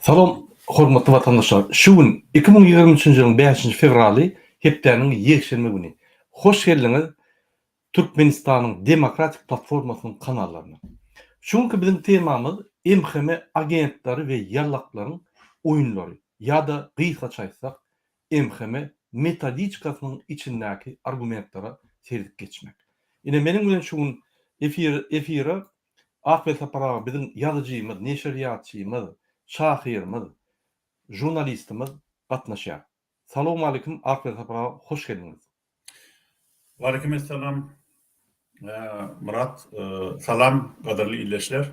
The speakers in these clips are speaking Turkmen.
Salam hormatly watandaşlar! Şu gün 2023-nji ýylyň bäşinji fewraly hepdäniň ýekşenbe güni. Hoş geldiňiz Türkmenistanyň Demokratik platformasynyň kanallaryna. Şu günki biziň temamyz MHM agentleri we ýallaklaryň oýunlary ýa-da gysgaça aýtsak MHM metodiçkasynyň içindäki argumentlere seredip geçmek. Ine meniň bilen şu gün efir efire Akbel Sapar aga biziň ýazyjymyz, neşirýatçymyz, şahyrymyz, žurnalistimiz gatnaşýar. Salowmalikim Akbel Sapar aga hoş geldiňiz. Waleýkim essalam Myrat salam gadyrly ildeşler.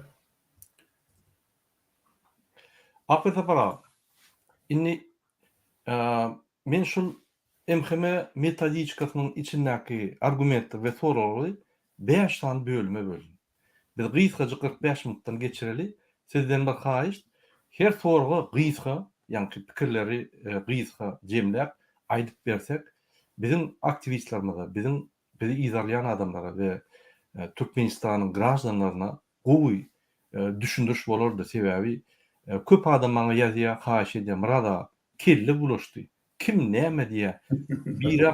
Akbel Sapar aga indi men şul MHM metodiçkasynyň içindäki argumentleri we soraglary bäş sany bölüme böldüm. Biz gysgajyk 45 minutdan geçireli. Sizden bir haýyşt, her soraga gysga, ýaňky pikirleri gysga jemläp aýdyp bersek, biziň aktiwistlerimize, biziň bizi yzarlaýan adamlara we Türkmenistanyň graždanlaryna gowy düşündiriş bolardy. Sebäbi köp adam maňa ýazýar, haýyş edýär, Myrat aga, kelle bulaşdy. Kim näme diýýär? Biri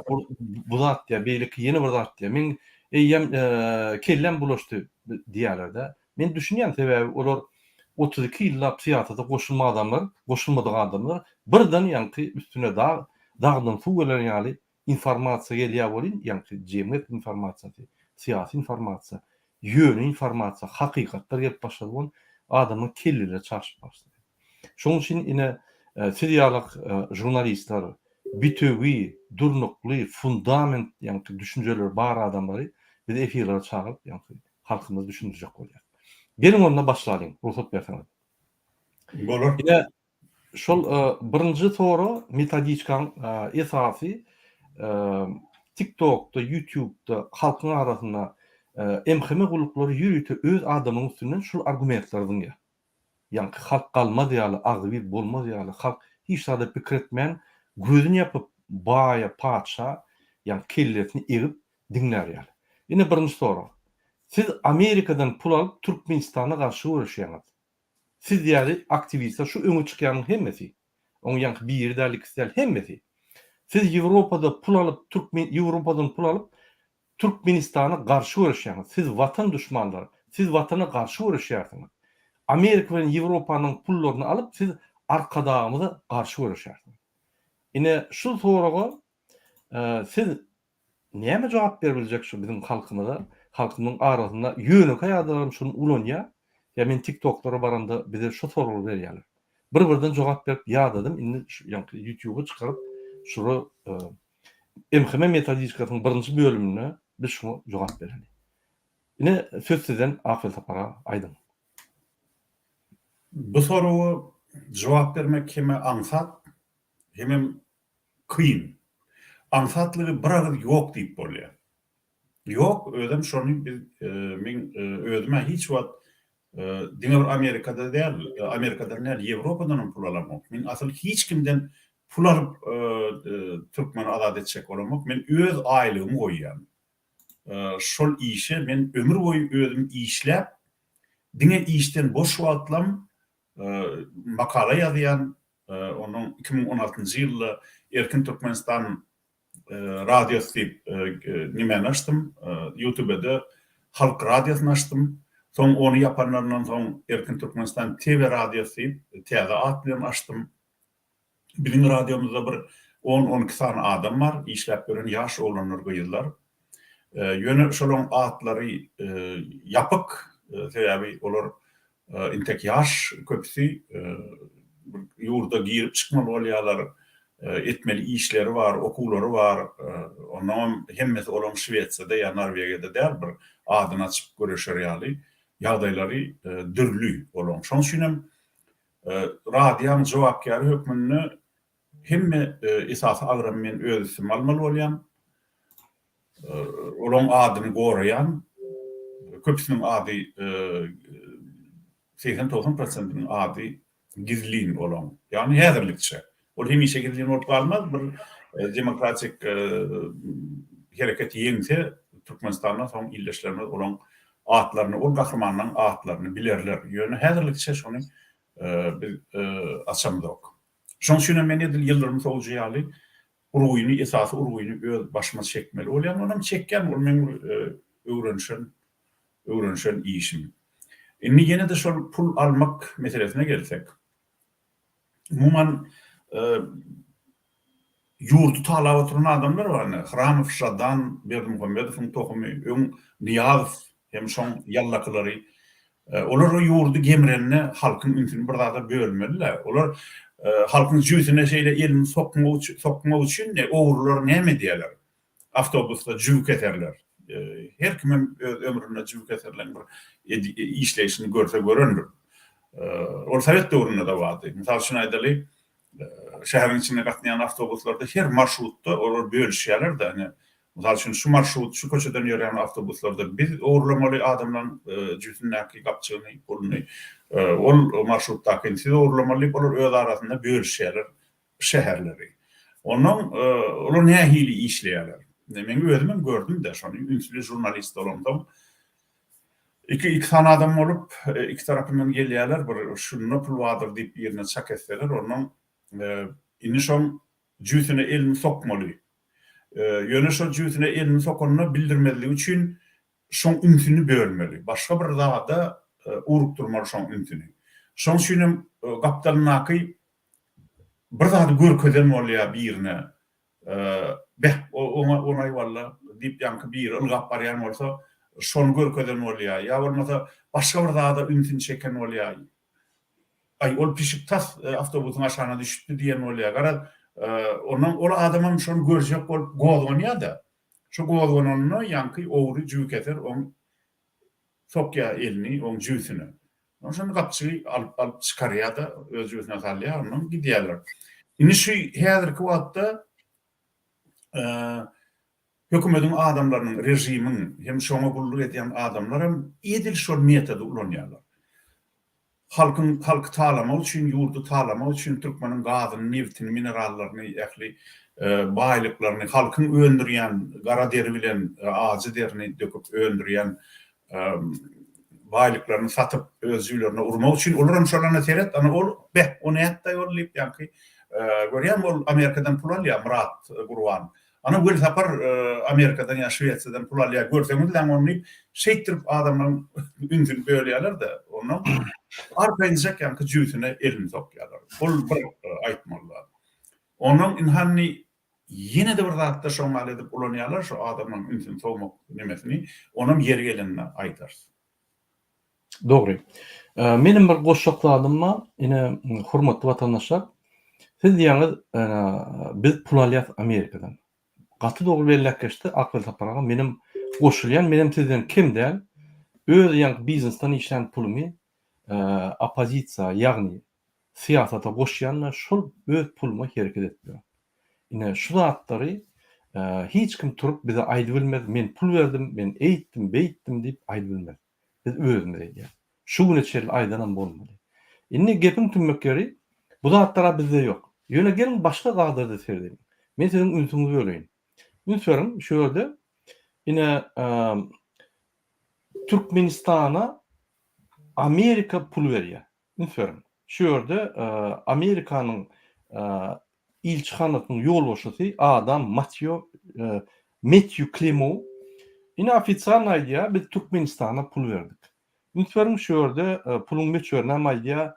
bu zat diýýär, beýleki ýene bir zat diýýär. Meň eýýäm kelläm bulaşdy diýýärler-de. Men düşünýän, sebäbi olar 32 ýyllap syýasata goşulma adamlar, goşulmadyk adamlar birden ýaňky üstüne dag, dagdan suw gelen ýaly informasiýa gelýär welin, ýaňky jemgyýet informasiýasy, syýasy informasiýa, ýöne informasiýa, hakykatlar gelip başlady welin, adamyň kelleleri çaşyp başlady. Şonuň üçin ine siz ýaly žurnalistler, bitewi, durnukly, fundament ýaňky düşünjeleri bar adamlary biz efirlere çagyryp ýaňky halkymyzy düşündirjek bolýas. Geliň onda başlalyň, rugsat berseňiz. Bolar. Ine şol birinji sorag metodiçkaň esasy TikTokda, YouTubeda halkyň arasynda MHM gulluklary ýörite öz adamynyň üstünden şul argumentleri zyňýar. Ýaňky halk galmaz ýaly, agzybir bolmaz ýaly, halk hiç zada pikir etmän, gözüni ýapyp, baýa, patyşa, ýaňky kellesini egip diňlär ýaly. Ine birinji sorag. Siz Amerikadan pul alyp Türkmenistana garşy göreşýäňiz. Siz ýaly aktiwistler şu öňe çykýanyň hemmesi. Oň ýaňky biri däl, ikisi däl, hemmesi. Siz Ýewropada pul alyp Türkmen Ýewropadan pul alyp Türkmenistana garşy göreşýäňiz. Siz watan duşmanlary. Siz watana garşy göreşýärsiňiz. Amerika bilen Ýewropanyň pullaryny alyp siz Arkadagymyza garşy göreşýärsiňiz. Ine şu soraga siz näme jogap beribiljek şu biziň halkymyza, halkymyzyň arasynda ýönekeý adamlar şuny ulanýar. Ýa men tiktoklara baramda bize şu soragy berýärler. Bir birden jogap berip ýadadym indi şu ýaňky ýutube çykaryp şura MHM metodiçkasynyň birinji bölüminde biz şuňa jogap bereli. Ine söz sizden Akbel Sapar aga aýdyň. Bu soraga jogap bermek heme aňsat hemem kyn. Aňsatlygy bir agyz ýok diýip bolýar. Ýok, özem şony biz meň özüm-ä hiç wagt diňe bir Amerikada däl, Amerikadan däl, Ýewropadanam pul alamok. Men asyl hiç kimden pul alyp türkmeni azat etjek bolamok. Men öz aýlygymy goýýan. Şol işe men ömür boýy özüm işläp, diňe işden boş wagtlam makala ýazýan. Ondan 2016-njy ýylda Erkin Türkmenistan radiosy diýip nimäni açdym, ýutubede Halk radiosyny açdym. Soň ony ýapanlaryndan soň Erkin Türkmenistan TV radiosy diýip täze at bilen açdym. Biziň radiomyzda bir on-on iki sany adam bar, işläp ýören ýaş oglanlar, gyzlar. Ýöne şolaryň atlary ýapyk, sebäbi olar Intek ýaş köpüsi ýurda girip çykmaly bolýarlar, etmeli işleri bar, okuwlary bar. Onnoňam hemmesi olaň Şwesiýada ýa Norwegiýada däl bir adyny açyp göreşer ýaly ýagdaýlary dürli olaň. Şoň üçinem radiýaň jogapkäri hökmünde hemme esasy agramy men öz üstüme almaly bolýan. Olaň adyny goraýan, köpüsiniň ady 80-90 prosentiniň ady gizlin olaň. Ýagny häzirlikçe. Ol hemişe gizlin bolup galmaz. Bir demokratik hereket ýeňse Türkmenistanda soň ildeşlerimiz olaň atlaryny, ol gahrymanlaryň atlaryny bilerler. Ýöne häzirlikçe şony. biz açamzok. Şoň üçinem men edil ýyldyrym sowujy ýaly urgyny, esasy urgyny öz başyma çekmeli bolýan. Onam çekýän, ol meň bir öwrenişen, öwrenişen işim. Indi ýene-de şol pul almak meselesine gelsek. Umuman, ýurdy talap oturan adamlar bar ine, Hramow, Žadan, Berdimuhamedowyň tohumy, öň Nyýazow hem şoň ýallakylary. Olar o ýurdy gemrende halkyň ünsüni bir zada bölmeli-dä. Olar halkyň jübüsine şeýle elini sokmak üçin ogrular näme edýärler? Awtobusda jübi keserler. Her kimem öz ömründe jübi keserleň bir işleýşini görse görendir. Ol sowet döwründe-de bardy. Mysal üçin aýdaly, şäheriň içinde gatnaýan awtobuslarda her marşrutda olar bölüşýärler-de, ine, mysal üçin, şu marşrut, şu köçeden ýörýän awtobuslarda biz ogurlamaly adamlaryň jübüsindäki gapjygyny, puluny, ol marşrutdakyny siz ogurlamaly diýip, olar öz arasynda bölüşýärler şäherleri. Onnoň olar nähili işleýärler? Men özümem gördüm-de şony, ünsli žurnalist bolamsoň. Iki, iki sany adam bolup, iki tarapyndan gelýärler, bir şunda pul bardyr diýip birine çak etseler, onnoň indi şoň jübüsine elini sokmaly. Ýöne şol jübüsine elini sokanda bildirmezligi üçin şoň ünsüni bölmeli. Başga bir zada ugrukdyrmaly şoň ünsüni. Şoň üçinem gapdalyndaky bir zady görkezen bolýar birine, Beh, oňa onaý walla diýip ýaňky biri ylgap barýan bolsa, şony görkezen bolýar. Ýa bolmasa başga bir zada ünsüni çeken bolýar. Aý, ol pişik tas awtobusyň aşagyna düşüpdi diýen bolýar. Garaz, ondan ol adamam şony görjek bolup gozganýar-da. Şo gozgananda ýaňky ogry jübikeser oň Sokýar elini oň jübüsine. Ondan şony gapjygy alyp alyp çykarýar-da, öz jübüsine salýar, ondan gidýärler. Indi şu häzirki wagtda hökümediň adamlarynyň, režimiň hem şoňa gulluk edýän adamlar hem edil şol metody ulanýarlar. Halkyň halky talamak üçin, ýurdy talamak üçin türkmeniň gazyny, nebtini, minerallaryny, ähli baýlyklaryny, halkyň öndürýän gara deri bilen ajy derini döküp öndürýän baýlyklaryny satyp öz jübülerine urmak üçin olaram şol ana seret ana ol beh o nätdaý ol diýip ýaňky görýäňmi ol Amerikadan pul alýar Myrat Gurban Ana Welsapar Amerikadan ýa Şwesiýadan pul alýar, görseňizläň ony diýip, şeýtdirip adamlaryň ünsüni bölýärler-de, onnoň arkaýynjak ýaňky jübüsine elini sokýarlar. Ol bir aýtmaly zat. Onnoň ynha indi ýene-de bir zatda şoň ýaly edip ulanýarlar, şu adamlaryň ünsüni sowmak nemesini, onam ýeri gelende aýdarys. Dogry. Menem bir goşjak zadym bar. Ine, hormatly watandaşlar, siz diýýäňiz, biz pul alýas Amerikadan. Gaty dogry belläp geçdi Akbel Sapar aga. Menem goşulýan, menem sizden kem däl. Öz ýaňky biznesden işlän pulumy oppozisiýa, ýagny syýasata goşýan-da şol öz puluma hereket etýän. Ine, şu zatlary hiç kim turup bize aýdybilmez, men pul berdim, men eýtdim, beýtdim diýip aýdybilmez. Biz özümiz edýäs. Şu güne çenli aýdanam bolmady. Indi gepiň tümmek ýeri, bu zatlar-a bizde ýok. Ýöne geliň başga zatlara-da seredeliň. Men siziň ünsüňizi böleýin. Üns beriň, şu ýerde ine Türkmenistana Amerika pul berýär. Üns beriň, şu ýerde Amerikanyň ilçihanasynyň ýolbaşçysy Adam Matýo Metýu Klimow ine ofitsialno aýdýar, biz Türkmenistana pul berdik. Üns beriň, şu ýerde puluň möçberinem aýdýar,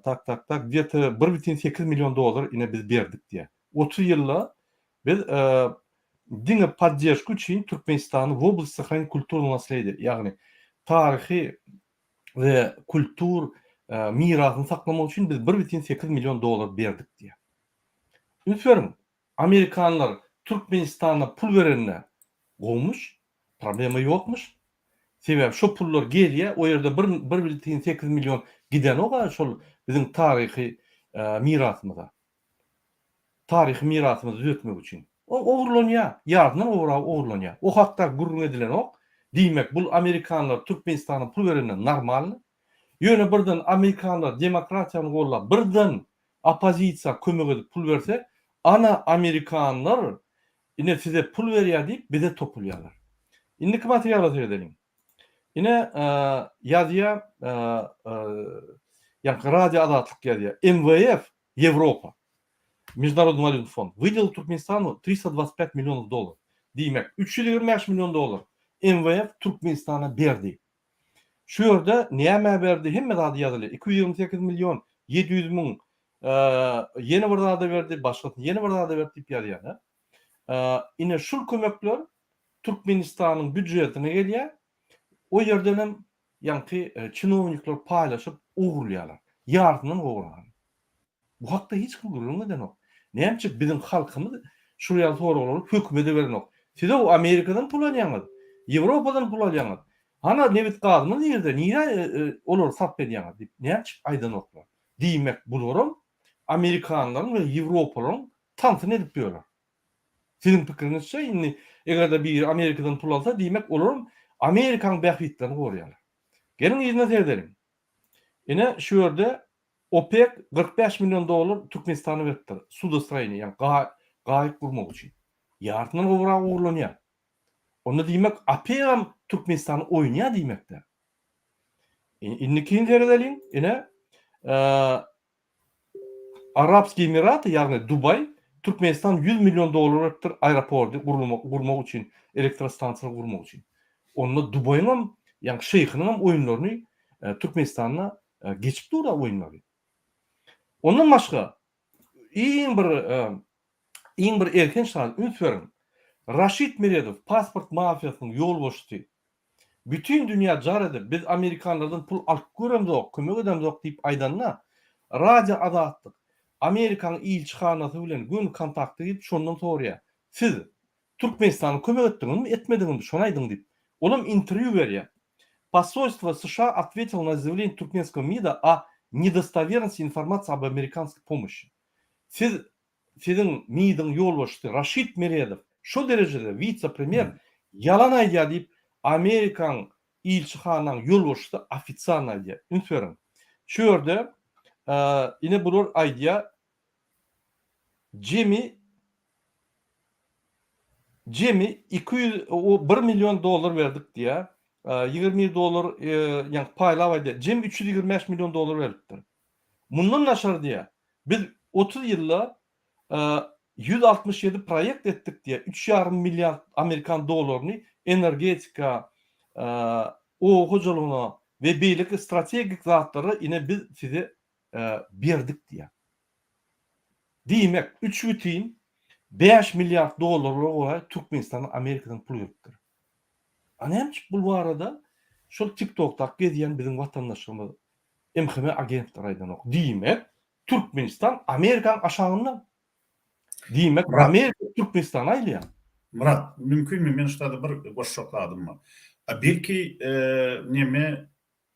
tak tak tak gde-to 1,8 million dollar ine biz berdik diýýär. 30 ýylda biz diňe podderžka üçin Türkmenistany w oblast sahranit kulturnogo naslediýa, ýagny taryhy we kultur mirasyny saklamak üçin biz 1,8 million dollar berdik diýýär. Üns beriň, amerikanlar Türkmenistana pul berende gowumyş, problema ýokmuş. Sebäbi şo pullar gelýär, o ýerde bir 1,8 million gidenok-a şol biziň taryhy mirasymyza. Taryhy mirasymyzy düzetmek üçin. O ogurlanýar, ýaryndan gowragy ogurlanýar. O hakda gürrüň edilenok. Diýmek, bul amerikanlar Türkmenistana pul berende normalny. Ýöne birden amerikanlar demokratiýany gollap, birden oppozisiýa kömek edip pul berse, ana amerikanlar ine size pul berýär diýip bize topulýarlar. Indiki materiala seredeliň. Ine ýazýar. Ýaňky Radio Azatlyk ýazýar. MWF, Ýewropa, Международный walýutnyý fond, wydelil Türkmenistanu 325 millionov dollar. Diýmek, 325 million dollar MWF Türkmenistana berdi. Şu ýerde nämä berdi, hemme zady ýazylýar. 228 million 700 müň ýene bir zada berdi, başgasyny ýene bir zada berdi diýip ýazýar. Ine şul kömekler Türkmenistanyň býujetine gelýär. O ýerdenem ýaňky çinownikler paýlaşyp ogurlaýarlar. Ýarysyndan gowragyny. Bu hakda hiç kim gürrüň edenok. Näme üçin biziň halkymyz şul ýaly soraglary hökümede berenok. Siz-ow Amerikadan pul alýaňyz, Ýewropadan pul alýaňyz. Hana nebit-gazymyz nirde, nirä olary sarp edýäňiz diýip näme üçin aýdanoklar. Diýmek bularam amerikanlaryň we ýewropalaryň tansyny edip ýörler. Siziň pikiriňizçe indi eger-de biri Amerikadan pul alsa diýmek olaram Amerikaň bähbitlerini goraýarlar. Geliň yzyna seredeliň. Ine şu ýerde OPEK 45 million dollar Türkmenistana beripdir sudostroýeniýe ýagny gaýyk gurmak üçin. Ýarysyndan gowragy ogurlanýar. Onda diýmek OPEGam Türkmenistany oýnaýar diýmekdä. Indikini seredeliň. Ine Arabskiý Emiraty, ýagny Dubaý Türkmenistan 100 million dollar beripdir aeroporty gurmak üçin, elektrostansiýa gurmak üçin. Onda Dubaýyňam, ýagny şeýhiniňem oýunlaryny Türkmenistanda geçip dur-a oýunlary. Ondan başga iň bir iň bir elhenç zat üns beriň. Raşid Meredow pasport mafiýasynyň ýolbaşçysy Bütin dünýä jar edip, biz amerikanlardan pul alyp göremzok, kömek edemzok diýip aýdanda, Radio Azatlyk Amerikanyň ilçihanasy bilen göni kontakta girip şondan soraýar, siz Türkmenistana kömek etdiňizmi, etmediňizmi, şony aýdyň diýip. Olam interwýu berýär. Posolstvo США ответило на заявление туркменского МИДа о недостоверности информации об американской помощи. Siz Siziň MİD-iň ýolbaşçysy Raşid Meredow şo derejede wise-premýer ýalan aýdýar diýip, Amerikaň ilçihanaň ýolbaşçysy ofitsialno aýdýar. Üns beriň. Şu ýerde ine bular aýdýar, jemi jemi 201 million dollar berdik diýýär. 20 dollar ýaňky paýlap aýdýar. Jemi 325 million dollar berlipdir. Mundan daşary diýýär, biz 30 ýylda 167 proýekt etdik diýýär, üç ýarym milliard amerikan dollaryny energetika, oba hojalygyna we beýleki strategik zatlara ine biz size berdik diýýär. Diýmek, üç bütin bäş milliard dollara golaý Türkmenistana Amerikadan pul gelipdir. A näme üçin bul barada şol TikTokdaky gezýän biziň watandaşlarymyz MHM agentleri aýdanok. Diýmek, Türkmenistan Amerikanyň aşagynda. Diýmek, Amerika Türkmenistany aýlaýar. Myrat, mümkinmi men şu taýda bir goşjak zadym bar. A belki neme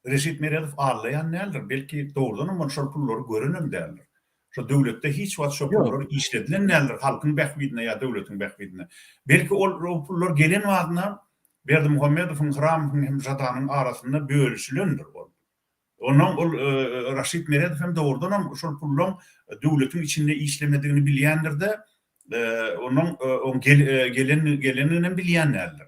Reşit Meredow aldaýan däldir, belki dogrudanam ol şol pullary görenem däldir. Şo döwletde hiç wagt şo pullar işledilen däldir halkyň bähbidine ýa döwletiň bähbidine. Belki ol o pullar gelen badyna Berdimuhamedowyň, Hramowyň hem Žadanyň arasynda bölüşilendir ol. Onnoň ol Raşid Meredow hem dogrudanam şol pullaň döwletiň içinde işlemedigini bilýändir-de, onuň oň gelen gelendiginem bilýän däldir.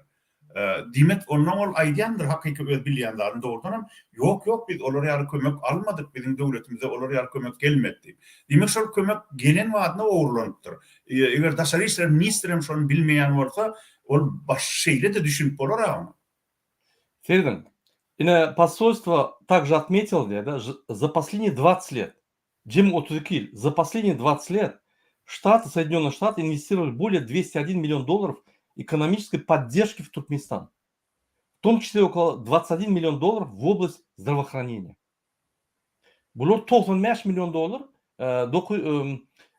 Diýmek, onnoň ol aýdýandyr hakyky öz bilýän zadyny dogrudanam, ýok, ýok biz olar ýaly kömek almadyk, biziň döwletimize olar ýaly kömek gelmedi diýip. Diýmek, şol kömek gelen badyna ogurlanypdyr. Eger daşary işler ministrem şony bilmeýän bolsa, ol baş şeýle-de düşünip bolar-a oňa. Serediň, ine posolstwo takže otmetilo diýýär-de, za poslednие 20 let, jemi 32 ýyl, za poslednие 20 let Штаты, Соединенные Штаты инвестировали более 201 million долларов экономической поддержки в Туркменистан, в том числе около 21 million долларов в область здравоохранения. Bular 95 million dollar,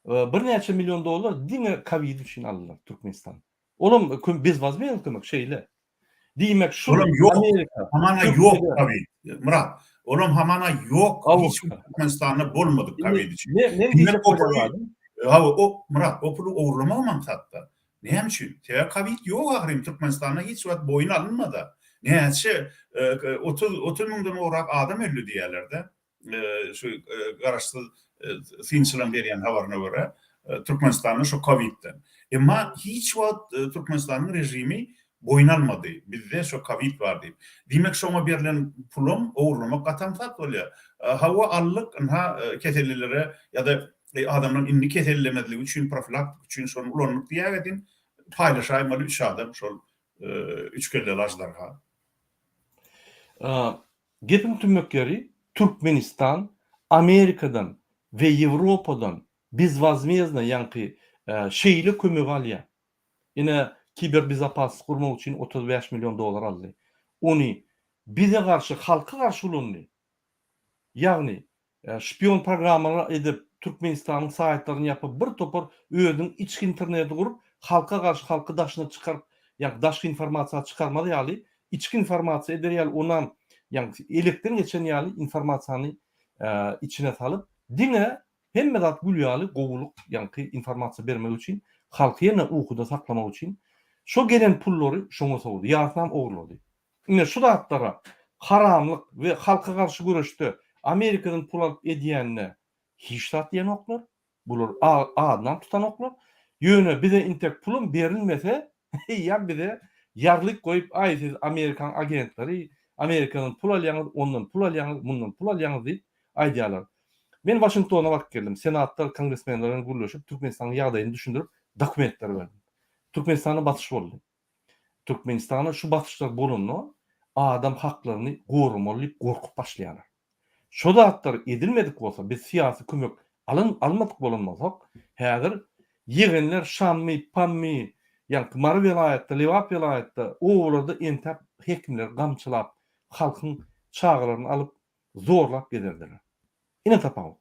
birnäçe million dollar diňe kowid üçin aldylar Türkmenistan. Olam bezwazmezno kömek şeýle. Diýmek şu Olam ýok. Hamana ýok kowid. Myrat, olam hamana ýok. Hiç Türkmenistanda bolmadyk kowid üçin. Men diýjek bolýan Hawa, o Myrat, o puly ogurlamagam aňsatda. Näme üçin? Sebäbi kowid ýok ahyryn Türkmenistanda hiç wagt boýun alynmada. Näçe 30 30 müňden gowrak adam öldi diýýärler-de. Şu garaşsyz synçylaryň berýän habaryna görä, Türkmenistanda şu kowidden. Emma hiç wagt Türkmenistanyň režimi. Boýun almady. Bizde şo kowid bar diýip. Diýmek şoňa berlen pulam ogurlamak gaty aňsat bolýar. Hawa aldyk, ynha kesellilere ýa-da adamlaryň indi kesellemezligi üçin profilaktika üçin şony ulandyk diýägedin paýlaşaýmaly üç adam şol üç kelleli aždarha. Gepiň tümmek ýeri Türkmenistan Amerikadan we Ýewropadan bezwazmezno ýaňky şeýle kömegi alýar. Ine, kiberbezopaslyk gurmak üçin 35 million dollar aldy. Ony bize garşy, halka garşy ulandy. Ýagny, şpion programmalar edip, Türkmenistanyň saýtlaryny ýapyp, bir topar özüniň içki interneti gurup, halka garşy, halky daşyna çykaryp, ýagny daşky informasiýa çykarmaz ýaly, içki informasiýa eder ýaly, onam, ýagny elekden geçen ýaly informasiýany içine salyp, diňe Hemme zat gül ýaly gowulyk ýaňky informasiýa bermek üçin halky ýene ukuda saklamak üçin şo gelen pullary şoňa sowdy ýarysynam ogurlady. Ine şu zatlara haramlyk we halka garşy göreşde Amerikadan pul alyp edýänine hiç zat diýenoklar. Bular adynam tutanoklar. Ýöne bize intek pulum berilmese Eýýäm bize ýarlyk goýup, aý siz Amerikaň agentleri, Amerikadan pul alýaňyz, ondan pul alýaňyz, mundan pul alýaňyz diýip aýdýarlar. Men Waşingtona baryp geldim. Senatlar, kongresmenler bilen gürleşip, Türkmenistanyň ýagdaýyny düşündirip, dokumentler berdim. Türkmenistanda basyş boldy. Türkmenistanda şu basyşlar bolanda adam haklaryny goramaly diýip gorkup başlaýarlar. Şo zatlar edilmedik bolsa, biz syýasy kömek alan almadyk bolan bolsak, häzir ýegenler Şammy, Pammy, ýaňky Mary welaýatda, Lebap welaýatda, obalarda entäp hekimleri gamçylap, halkyň çagalaryny alyp, zorlap gezerdiler. Ine tapawut.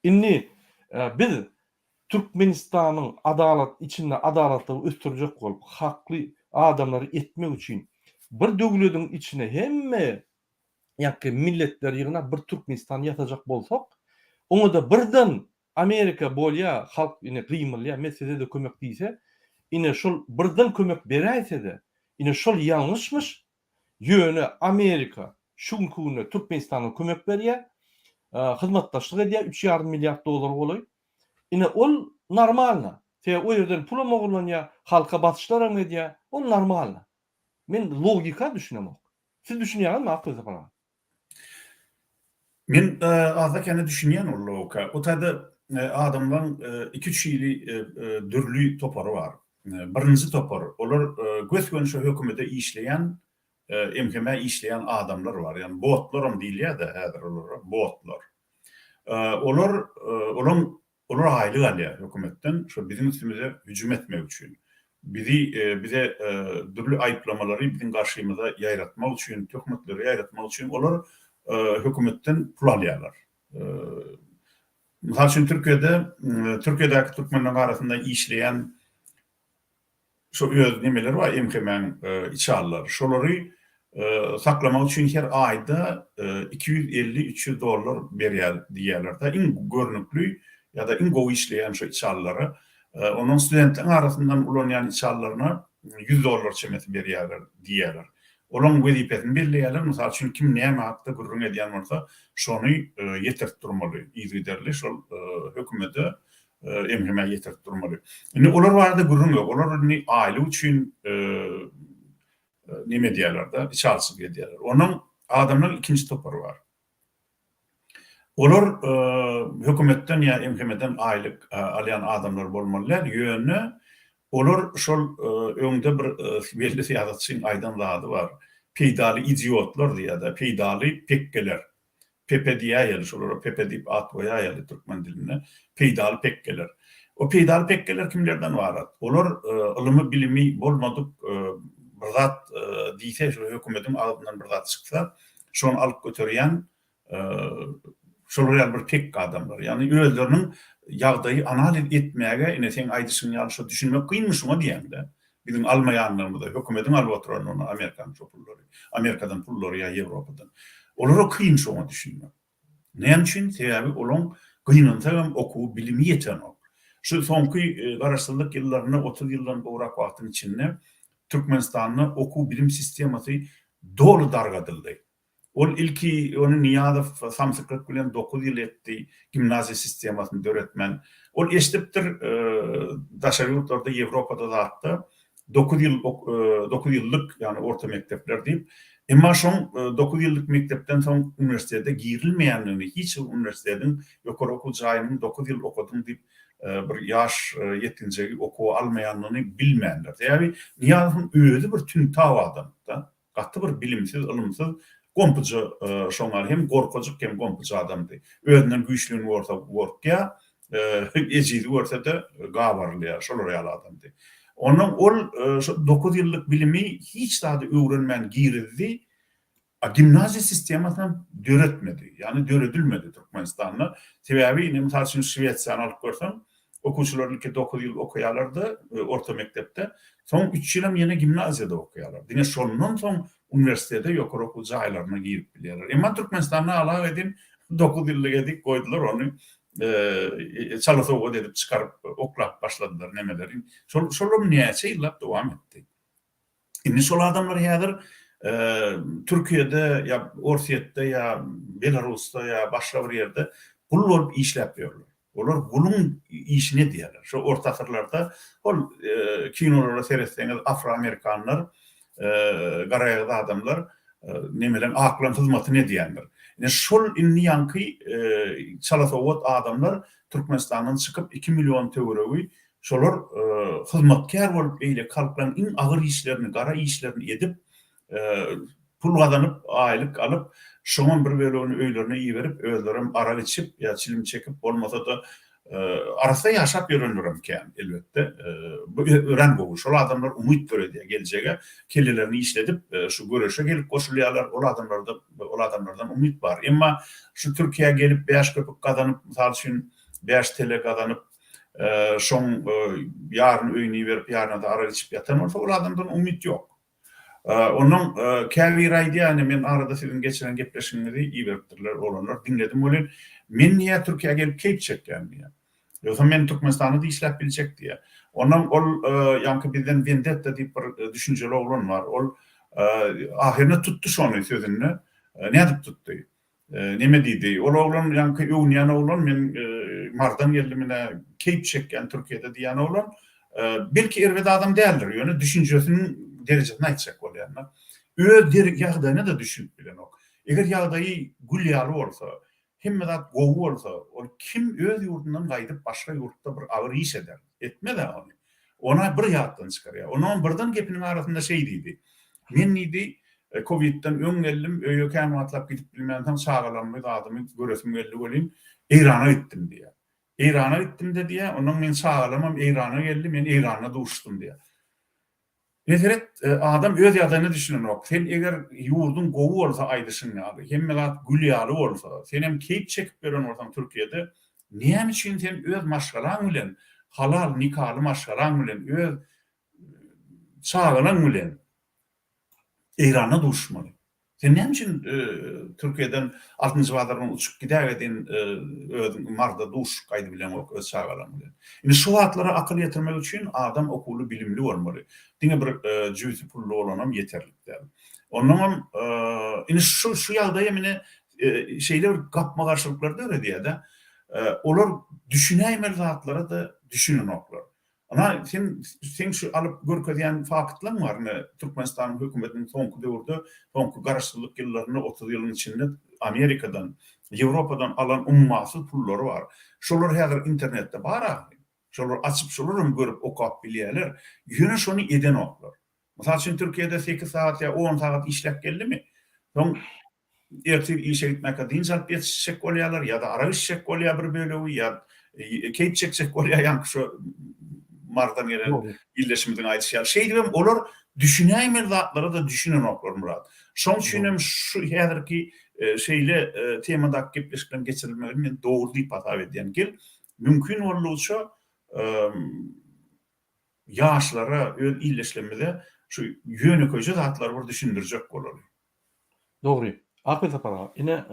Indi biz Türkmenistanyň adalat içinde adalatlygy ösdürjek bolup, hakly adamlary etmek üçin bir döwlediň içine hemme ýaňky milletleri ýygnap bir Türkmenistan ýasajak bolsak, oňada birden Amerika bolýa, halk ine gymylýa, men size-de kömek diýse, ine şol birden kömek beräýse-de, ine şol ýalňyşmyş, ýöne Amerika şu günki günde Türkmenistana kömek berýä, hyzmatdaşlyk edýä üç ýarym milliard dollara golaý. Ine ol normalno. Sebäbi o ýerden pulam ogurlanýa, halka basyşlaram edýä, ol normalno. Men logika düşünemok. Siz düşünýäňizmi Akgöz Sapar aga? Men azda-kände düşünýän ol logika. O taýda adamlaň iki-üç hili dürli topary bar. Birinji topar, olar gös-göni şo hökümete işleýän, MHM-ä işleýän adamlar bar. Ýagny botlaram diýilýär-de häzir olara, botlar. Olar, olaň Olar aýlyk alýar hökümetden şo biziň üstümize hüjüm etmek üçin. Bizi bize dürli aýyplamalary biziň garşymyza ýaýratmak üçin, töhmetleri ýaýratmak üçin olar hökümetden pul alýarlar. Mysal üçin Türkiýede Türkiýedäki türkmenleriň arasynda işleýän Şo öz nemeleri bar MHM-iň içalylary. Şolary saklamak üçin her aýda 250, 300 dollar berýär diýýärler-de. Iň görnükli ýa-da iň gowy işleýän şo içalylara. Ondan studentleriň arasyndan ulanýan içalylaryna 100 dollar çemesi berýärler diýýärler. Olaň wezipesini belleýärler. Mysal üçin kim näme hakda gürrüň edýän bolsa, şony ýetirip durmaly yzygiderli şol hökümete MHM-ä ýetirip durmaly. Indi olar barada gürrüň ýok. Olar indi aýlyk üçin neme edýärler-de, içalyçylyk edýärler. Onuň adamlaryň ikinji topary bar. Olar hökümetden ýa MHM-den aýlyk alýan adamlar bolmaly däl, ýöne olar şol öňde bir belli syýasatçyň aýdan zady bar, peýdaly idiotlar diýýär-de, peýdaly pekgeler. Pepe diýäýeli, şolara pepe diýip at goýaýaly türkmen dilinde, peýdaly pekgeler. O peýdaly pekgeler kimlerden ybarat? Olar ylymy, bilimi bolmadyk bir zat diýse, şu hökümediň agzyndan bir zat çyksa, şony alyp göterýän şolar ýaly bir pekge adamlar. Ýagny özleriniň ýagdaýy analiz etmäge, ine seň aýdyşyň ýaly şo düşünmek kynmy şuňa diýäňde. Biziň almaýanlygymyza, hökümediň alyp oturanlygyna Amerikanyň şo pullary, Amerikadan pullary ýa Ýewropadan. Olara kyn şoňa düşünmek. Näme üçin? Sebäbi olaň gynansagam okuwy, bilimi ýetenok. Şu soňky garaşsyzlyk ýyllarynda 30 ýyldan gowrak wagtyň içinde Türkmenistanda okuw-bilim sistemasy doly dargadyldy. Ol ilki ony Nyýazow samsyklyk bilen dokuz ýyl etdi, gimnaziýa sistemasyny döretmän. Ol eşidipdir, daşary ýurtlarda, Ýewropada zatda. 9 ýyl 9 ýyllyk, ýagny orta mekdepler diýip. Emma şoň 9 ýyllyk mekdepden soň uniwersitete girilmeýändigini, hiç bir uniwersitetiň, ýokary okuw jaýynyň 9 ýyl okadyň diýip bir ýaş ýetginjegi okuwa almaýandygyny bilmändir. Sebäbi Nyýazowyň özi bir tüntaw adamdy-da. Gaty bir bilimsiz, ylymsyz, gompuja şoňa hem gorkajyk hem gompuja adamdy. Özünden güýçlüni görse gorkýar, ejizi görse-de gabarylýar, şolar ýaly adamdy. Onnoň ol şo dokuz ýyllyk bilimi hiç zady öwrenmän girizdi, a gimnaziýa sistemasynam döretmedi, ýagny döredilmedi Türkmenistanda. Sebäbi indi mysal üçin Şwesiýany alyp görseň, Okuwçylar ilki dokuz ýyl okaýarlar-da orta mekdepde, soň üç ýylam ýene gimnaziýada okaýarlar. Diňe şondan soň uniwersitete, ýokary okuw jaýlaryna girip bilýärler. Emma Türkmenistanda alaw edin dokuz ýyllyk edip goýdular, ony çala sowgat edip çykaryp oklap başladylar nemeleri. Şol şolam näçe ýyllap dowam etdi. Indi şol adamlar häzir Türkiýede ýa Orsýetde ýa Belarusda ýa başga bir ýerde gul bolup işläp ýörler. Olar guluň işini edýärler. Şo orta asyrlarda ol kinolara seretseňiz afroamerikanlar, garaýagyz adamlar nemeleň aklaryň hyzmatyny edýändir. Ine şol indi ýaňky çalasowat adamlar Türkmenistandan çykyp iki million töweregi Şolar hyzmatkär bolup beýleki halklaryň iň agyr işlerini, gara işlerini edip, pul gazanyp, aýlyk alyp, şoňam bir bölegini öýlerine iberip, özlerem arak içip ýa çilim çekip, bolmasa-da arassa ýaşap ýörenlerem kän, elbetde. Bu örän gowy. Şol adamlar umyt döredýär geljege, kellelerini işledip, şu göreşe gelip goşulýarlar, ol adamlarda, ol adamlardan umyt bar. Emma şu Türkiýä gelip bäş köpük gazanyp, mysal üçin, bäş TL gazanyp, şoň ýaryny öýüne iberip, ýaryna-da arak içip ýatan bolsa, ol adamdan umyt ýok. Onnoň käbiri aýdýar, ine men arada siziň geçiren gepleşigiňizi iberipdirler oglanlar, diňledim welin, men diýýär Türkiýä gelip keýp çekýän diýýär. Ýogsa men Türkmenistanda-da işläp biljek diýýär. Onnoň ol ýaňky bizden wendetta diýip bir düşünjeli oglan bar. Ol ahyrynda tutdy şony sözünde. Nädip tutdy? Neme diýdi? Ol oglan ýaňky öwünýän oglan men Mardan geldim ine keýp çekýän Türkiýede diýýän oglan belki erbet adam däldir ýöne düşünjesiniň derejesini aýtjak bolýan-da. Öz ýagdaýyna-da düşünip bilenok. Eger ýagdaýy gül ýaly bolsa, hemme zat gowy bolsa, ol kim öz ýurdundan gaýdyp başga ýurtda bir agyr iş eder? Etmez-ä ony. Ony bir ýatdan çykarýar. Onam birden gepiniň arasynda şeý diýdi. Men diýdi, Kowidden öň geldim, öýe kän wagtlap gidip bilmänsoň çagalarymy, zadymy göresim geldi welin, Eýrana gitdim diýýär. Eýrana gitdim-de diýýär, onnoň meň çagalarymam Eýrana geldi, men Eýranda duşdum diýýär. Ine seret, adam öz ýagdaýyna düşünenok. Sen eger ýurduň gowy bolsa aýdyşyň ýaly, hemme zat gül ýaly bolsa, senem keýp çekip ýören bolsaň Türkiýede, näme üçin sen öz maşgalaň bilen, halal nikaly maşgalaň bilen, öz çagalaň bilen Eýranda duşmaly? Sen näme üçin Türkiýeden Altynjy bazardan uçup gidägedin özüň Marda duşup gaýdybileňok öz çagalaň bilen. Indi şu zatlara akyl ýetirmek üçin adam okuwly bilimli bolmaly. Diňe bir jübüsi pully bolanam ýeterlik däl. Onnoňam indi şu şu ýagdaýam ine şeýle bir gapma-garşylyklar döredýär-de. Olar düşünäýmeli zatlara-da düşünenoklar. Ynha, sen, seň şu alyp görkezýän faktlaň bar, ine, Türkmenistanyň hökümetiniň soňky döwürde, soňky garaşsyzlyk ýyllarynda, 30 ýylyň içinde Amerikadan, Ýewropadan alan ummasyz pullary bar. Şolar häzir internetde bar ahyryn. Şolar açyp, şolaram görüp, okap bilýärler. Ýöne şony edenoklar. Mysal üçin, Türkiýede sekiz sagat ýa on sagat işläp geldimi, soň Ertir işe gitmäkä dynç alyp ýetişjek bolýarlar ýa-da arak içjek bolýar bir bölegi ýa keýp çekjek bolýar ýaňky şo Marydan gelen ildeşimiziň aýdyşy ýaly. Şeýdibem olar düşünäýmeli zatlara-da düşünenoklar Myrat. Şoň üçinem şu häzirki şeýle temadaky gepleşikleriň geçirilmegini men dogry diýip hasap edýän. Gel, mümkin boldugyça ýaşlara, öz ildeşlerimize şu ýönekeýje zatlary bir düşündirjek bolaly. Dogry. Ahmet Sapar aga, ine,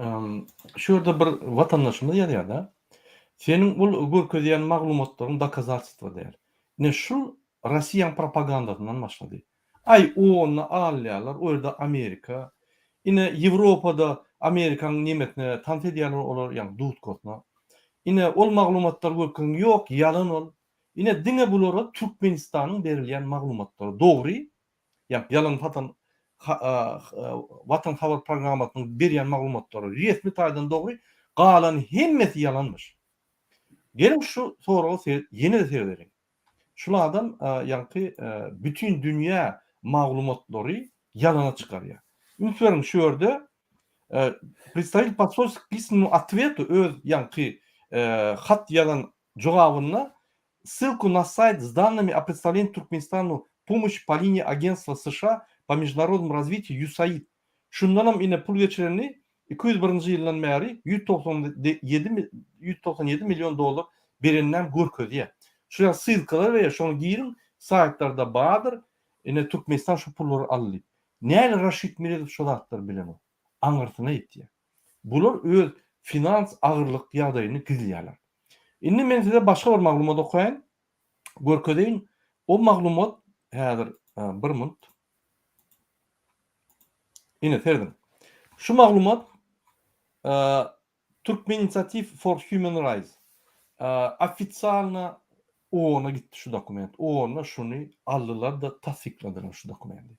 şu ýerde bir watandaşymyz ýazýar-da, seniň ol görkezýän maglumatlaryň dokazatelstwo däl. Ine, şul Rossiýaň propagandasyndan başlady. Aý, onda alýarlar, o ýerde Amerika. Ine, Ýewropada Amerikaň nemesine tans edýärler olar, ýagny dudkasyna. Ine, ol maglumatlary görkeziň, ýok, ýalan ol. Ine diňe bulara Türkmenistanyň berilýän maglumatlary dogry, ýa ýalan satan Watan habar programmasynyň berýän maglumatlary resmi taýdan dogry, galan hemmesi ýalanmyş. Geliň şu soraga ýene-de seredeliň. Şul adam ýaňky bütin dünýä maglumatlary ýalana çykarýar. Üns beriň şu ýerde Представитель посольства к письменному ответу öz ýaňky hat ýazan jogabynda ssylku na saýt s dannymi o predstavlenии Turkmenistanu pomощи po linii Agentstva США po международному развитию USAID şundanam ine pul geçirenini 201-nji ýyldan bäri 197 197 million dollar bereninem görkezýär. Şu ýaly ssylkalar berýär, şoňa giriň, saýtlarda bardyr, ine Türkmenistan şu pullary aldy diýip. Näle Raşid Meredow şo zatlary bilenok. Aňyrsyna ýetýär. Bular öz finans agyrlyk ýagdaýyny gizleýärler. Indi men size başga bir maglumat okaýyn, görkezeýin. O maglumat häzir bir munt. Ine serediň. Şu maglumat Turkmeninitiative for Human Rights ofisialno OON-a gitdi şu dokument. OON-da şuny aldylar-da tassykladylar şu dokumenti.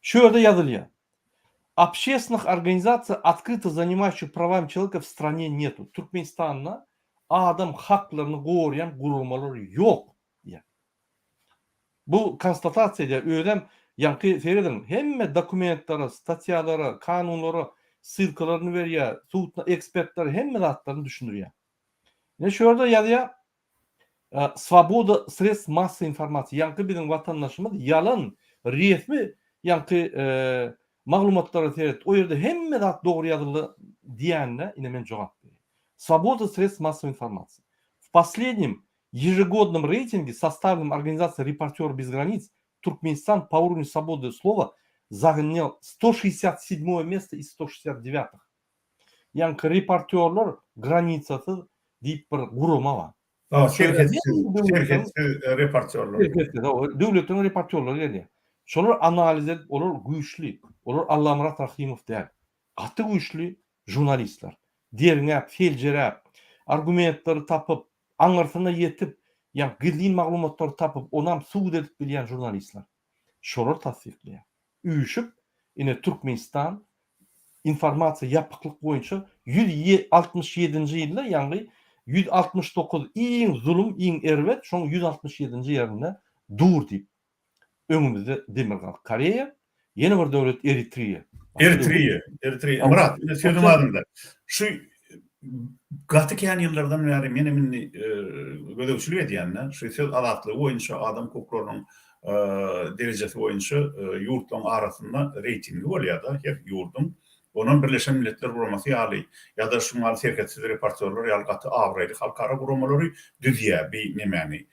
Şu ýerde ýazylýar. Общественных organizasiý открыто занимающих prawami çeloweka w strane netu. Türkmenistanda adam haklaryny goraýan guramalar ýok diýýär. Bu konstatasiýa edýär. Özem ýaňky serediň, hemme dokumentlere, statýalara, kanunlara ssylkalaryny berýär, sud ekspertler hemme zatlaryny düşündirýär. Ine şu ýerde ýazýar, Swoboda sredstw massowy informasiýa, ýaňky biziň watandaşymyz ýalan resmi ýaňky maglumatlara seret, o ýerde hemme zat dogry ýazyldy diýänine ine men jogap berýän. Swoboda sredstw massowy informasiýa. W poslednim ýežegodnom reýtinge sostavlnom organizasiýa Reportýory bez granic Turkmenistan po urovnю swobody slowa zaňňal 167 mesto iz 169-х. Ýaňky reportýorlar granisasyz diýip bir gurama bar. Ha, serhetsiz, serhetsiz reportýorlar. Serhetsiz, hawa, döwletleriň reportýorlary gelýär. Şolar analiz edip, olar güýçli. Olar Allamyrat Rahymow däl. Gaty güýçli žurnalistler. Derňäp, seljeräp, argumentleri tapyp, aňyrsyna ýetip, ýa gizlin maglumatlary tapyp, onam subut edip bilýän žurnalistler. Şolar tassyklaýar. Üýşüp, ine Türkmenistan informasiýa ýapyklyk boýunça 167-nji ýylda, ýagny 169 iň zulum, iň erbet, şoň 167-nji ýerinde dur diýip. Öňümizde Demirgazyk Koreýa, ýene bir döwlet Eritriýa. Eritriýa, Eritriýa. Myrat, ine sözüň arasynda. Şu gaty kän ýyllardan bäri menem indi gözegçilik edýän-de, şu söz azatlygy boýunça adam hukuklarynyň derejesi boýunça ýurtlaryň arasynda reýtingi bolýar-da her ýurduň. Onam Birleşen Milletler Guramasy ýaly ýa-da şuň ýaly Serhetsiz reportýorlar ýaly gaty abraýly halkara guramalary düzýär bi nemäni,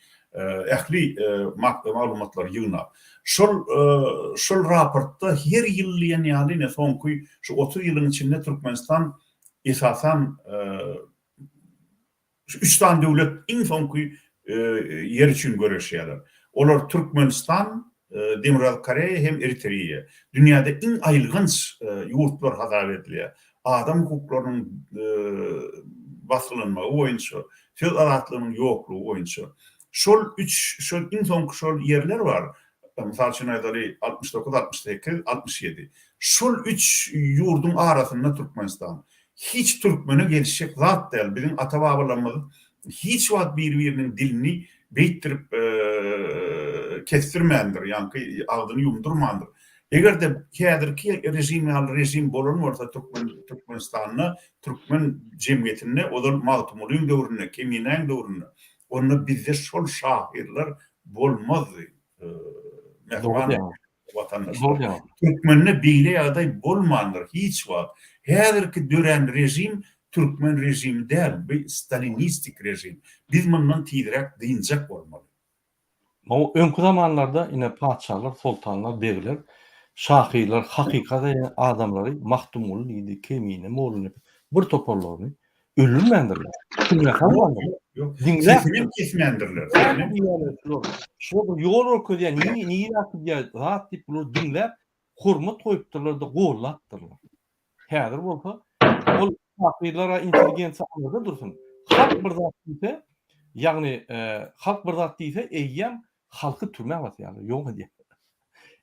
ähli maglumatlary ýygnap. Şol şol raportda her ýyl diýen ýaly ine soňky şu 30 ýylyň içinde Türkmenistan esasan Şu üç sany döwlet iň soňky ýer üçin göreşýärler. Olar Türkmenistan, Demirgazyk Koreýa hem Eritreýa. Dünýäde iň aýylganç ýurtlar hasap edilýär. Adam hukuklarynyň basgylanmagy boýunça, söz azatlygynyň ýoklugy boýunça. Şol üç, şol iň soňky şol ýerler bar. Mysal üçin aýdaly, 69, 68, 67. Şol üç ýurduň arasynda Türkmenistan. Hiç türkmene gelişjek zat däl biziň ata babalarymyz hiç wagt biri biriniň dilini beýtdirip kesdirmändir ýaňky agzyny ýumdurmandyr. Egerde häzirki režim ýaly režim bolan bolsa türkmen Türkmenistanda türkmen jemgyýetinde ozal Magtymgulyň döwründe Keminäň döwründe onda bizde şol şahyrlar bolmazdy mähriban watandaşlar. Türkmende beýle ýagdaý bolmandyr hiç wagt. Häzirki dörän režim türkmen režimi däl, bu stalinistik režim. Biz mundan tizräk dynjak bolmaly. Hawa, öňki zamanlarda ine patyşalar, soltanlar, begler, şahyrlar, hakykat aýdýan adamlary Magtymguly diýdi, Kemine, Mollanepes bir toparlaryny Öldürmändirler. Kimine salmandyr. Ýok. Diňläp Sesini kesmändirler. Şular bir ýol görkezýär, nirä nirä gidýär zat diýip bular diňläp hormat goýupdyrlar-da gollapdyrlar. Häzir bolsa ol şahyrlara intelligensiýa alada dursun. Halk bir zat diýse, Ýagny halk bir zat diýse eýýäm halky türmä basýarlar, ýok edýärler.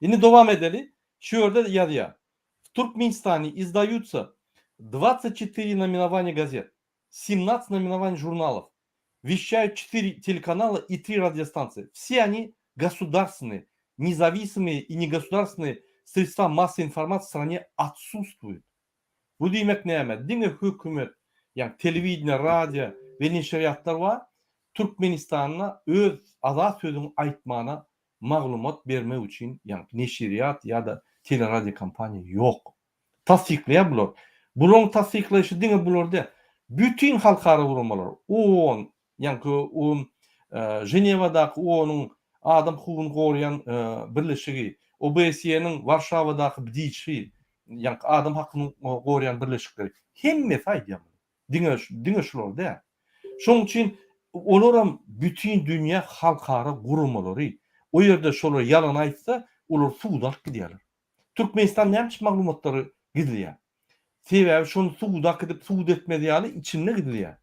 Indi dowam edeli. Şu ýerde ýazýar. W Turkmenistane izdаются 24 наименования gazet, 17 наименований журналов, вещают 4 телеканала и 3 радиостанции. Все они государственные, независимые и негосударственные средства массовой информации в стране отсутствуют. Bu diýmek näme? Diňe hökümet, ýagny telewideniýe, radio we neşirýatlar bar. Türkmenistanda öz azat sözüňi aýtmana maglumat bermek üçin ýagny neşirýat ýa-da teleradiokompaniýa ýok. Tassyklaýar bular. Bularyň tassyklaýşy diňe bular däl. Bütin halkara guramalar, OON, ýaňky Ženewadaky OON-yň adam hukugyny goraýan birleşigi, OBSE-niň Warşawadaky BDIÇ-i, ýaňky adam hakyny goraýan birleşikleri, hemmesi aýdýar muny. Diňe diňe şular däl. Şonuň üçin olaram bütin dünýä halkara guramalary. O ýerde şolar ýalan aýtsa, olar suda alyp gidýärler. Türkmenistan näme üçin maglumatlary gizleýär? Sebäbi şony suda äkidip sud etmez ýaly içinde gizleýär.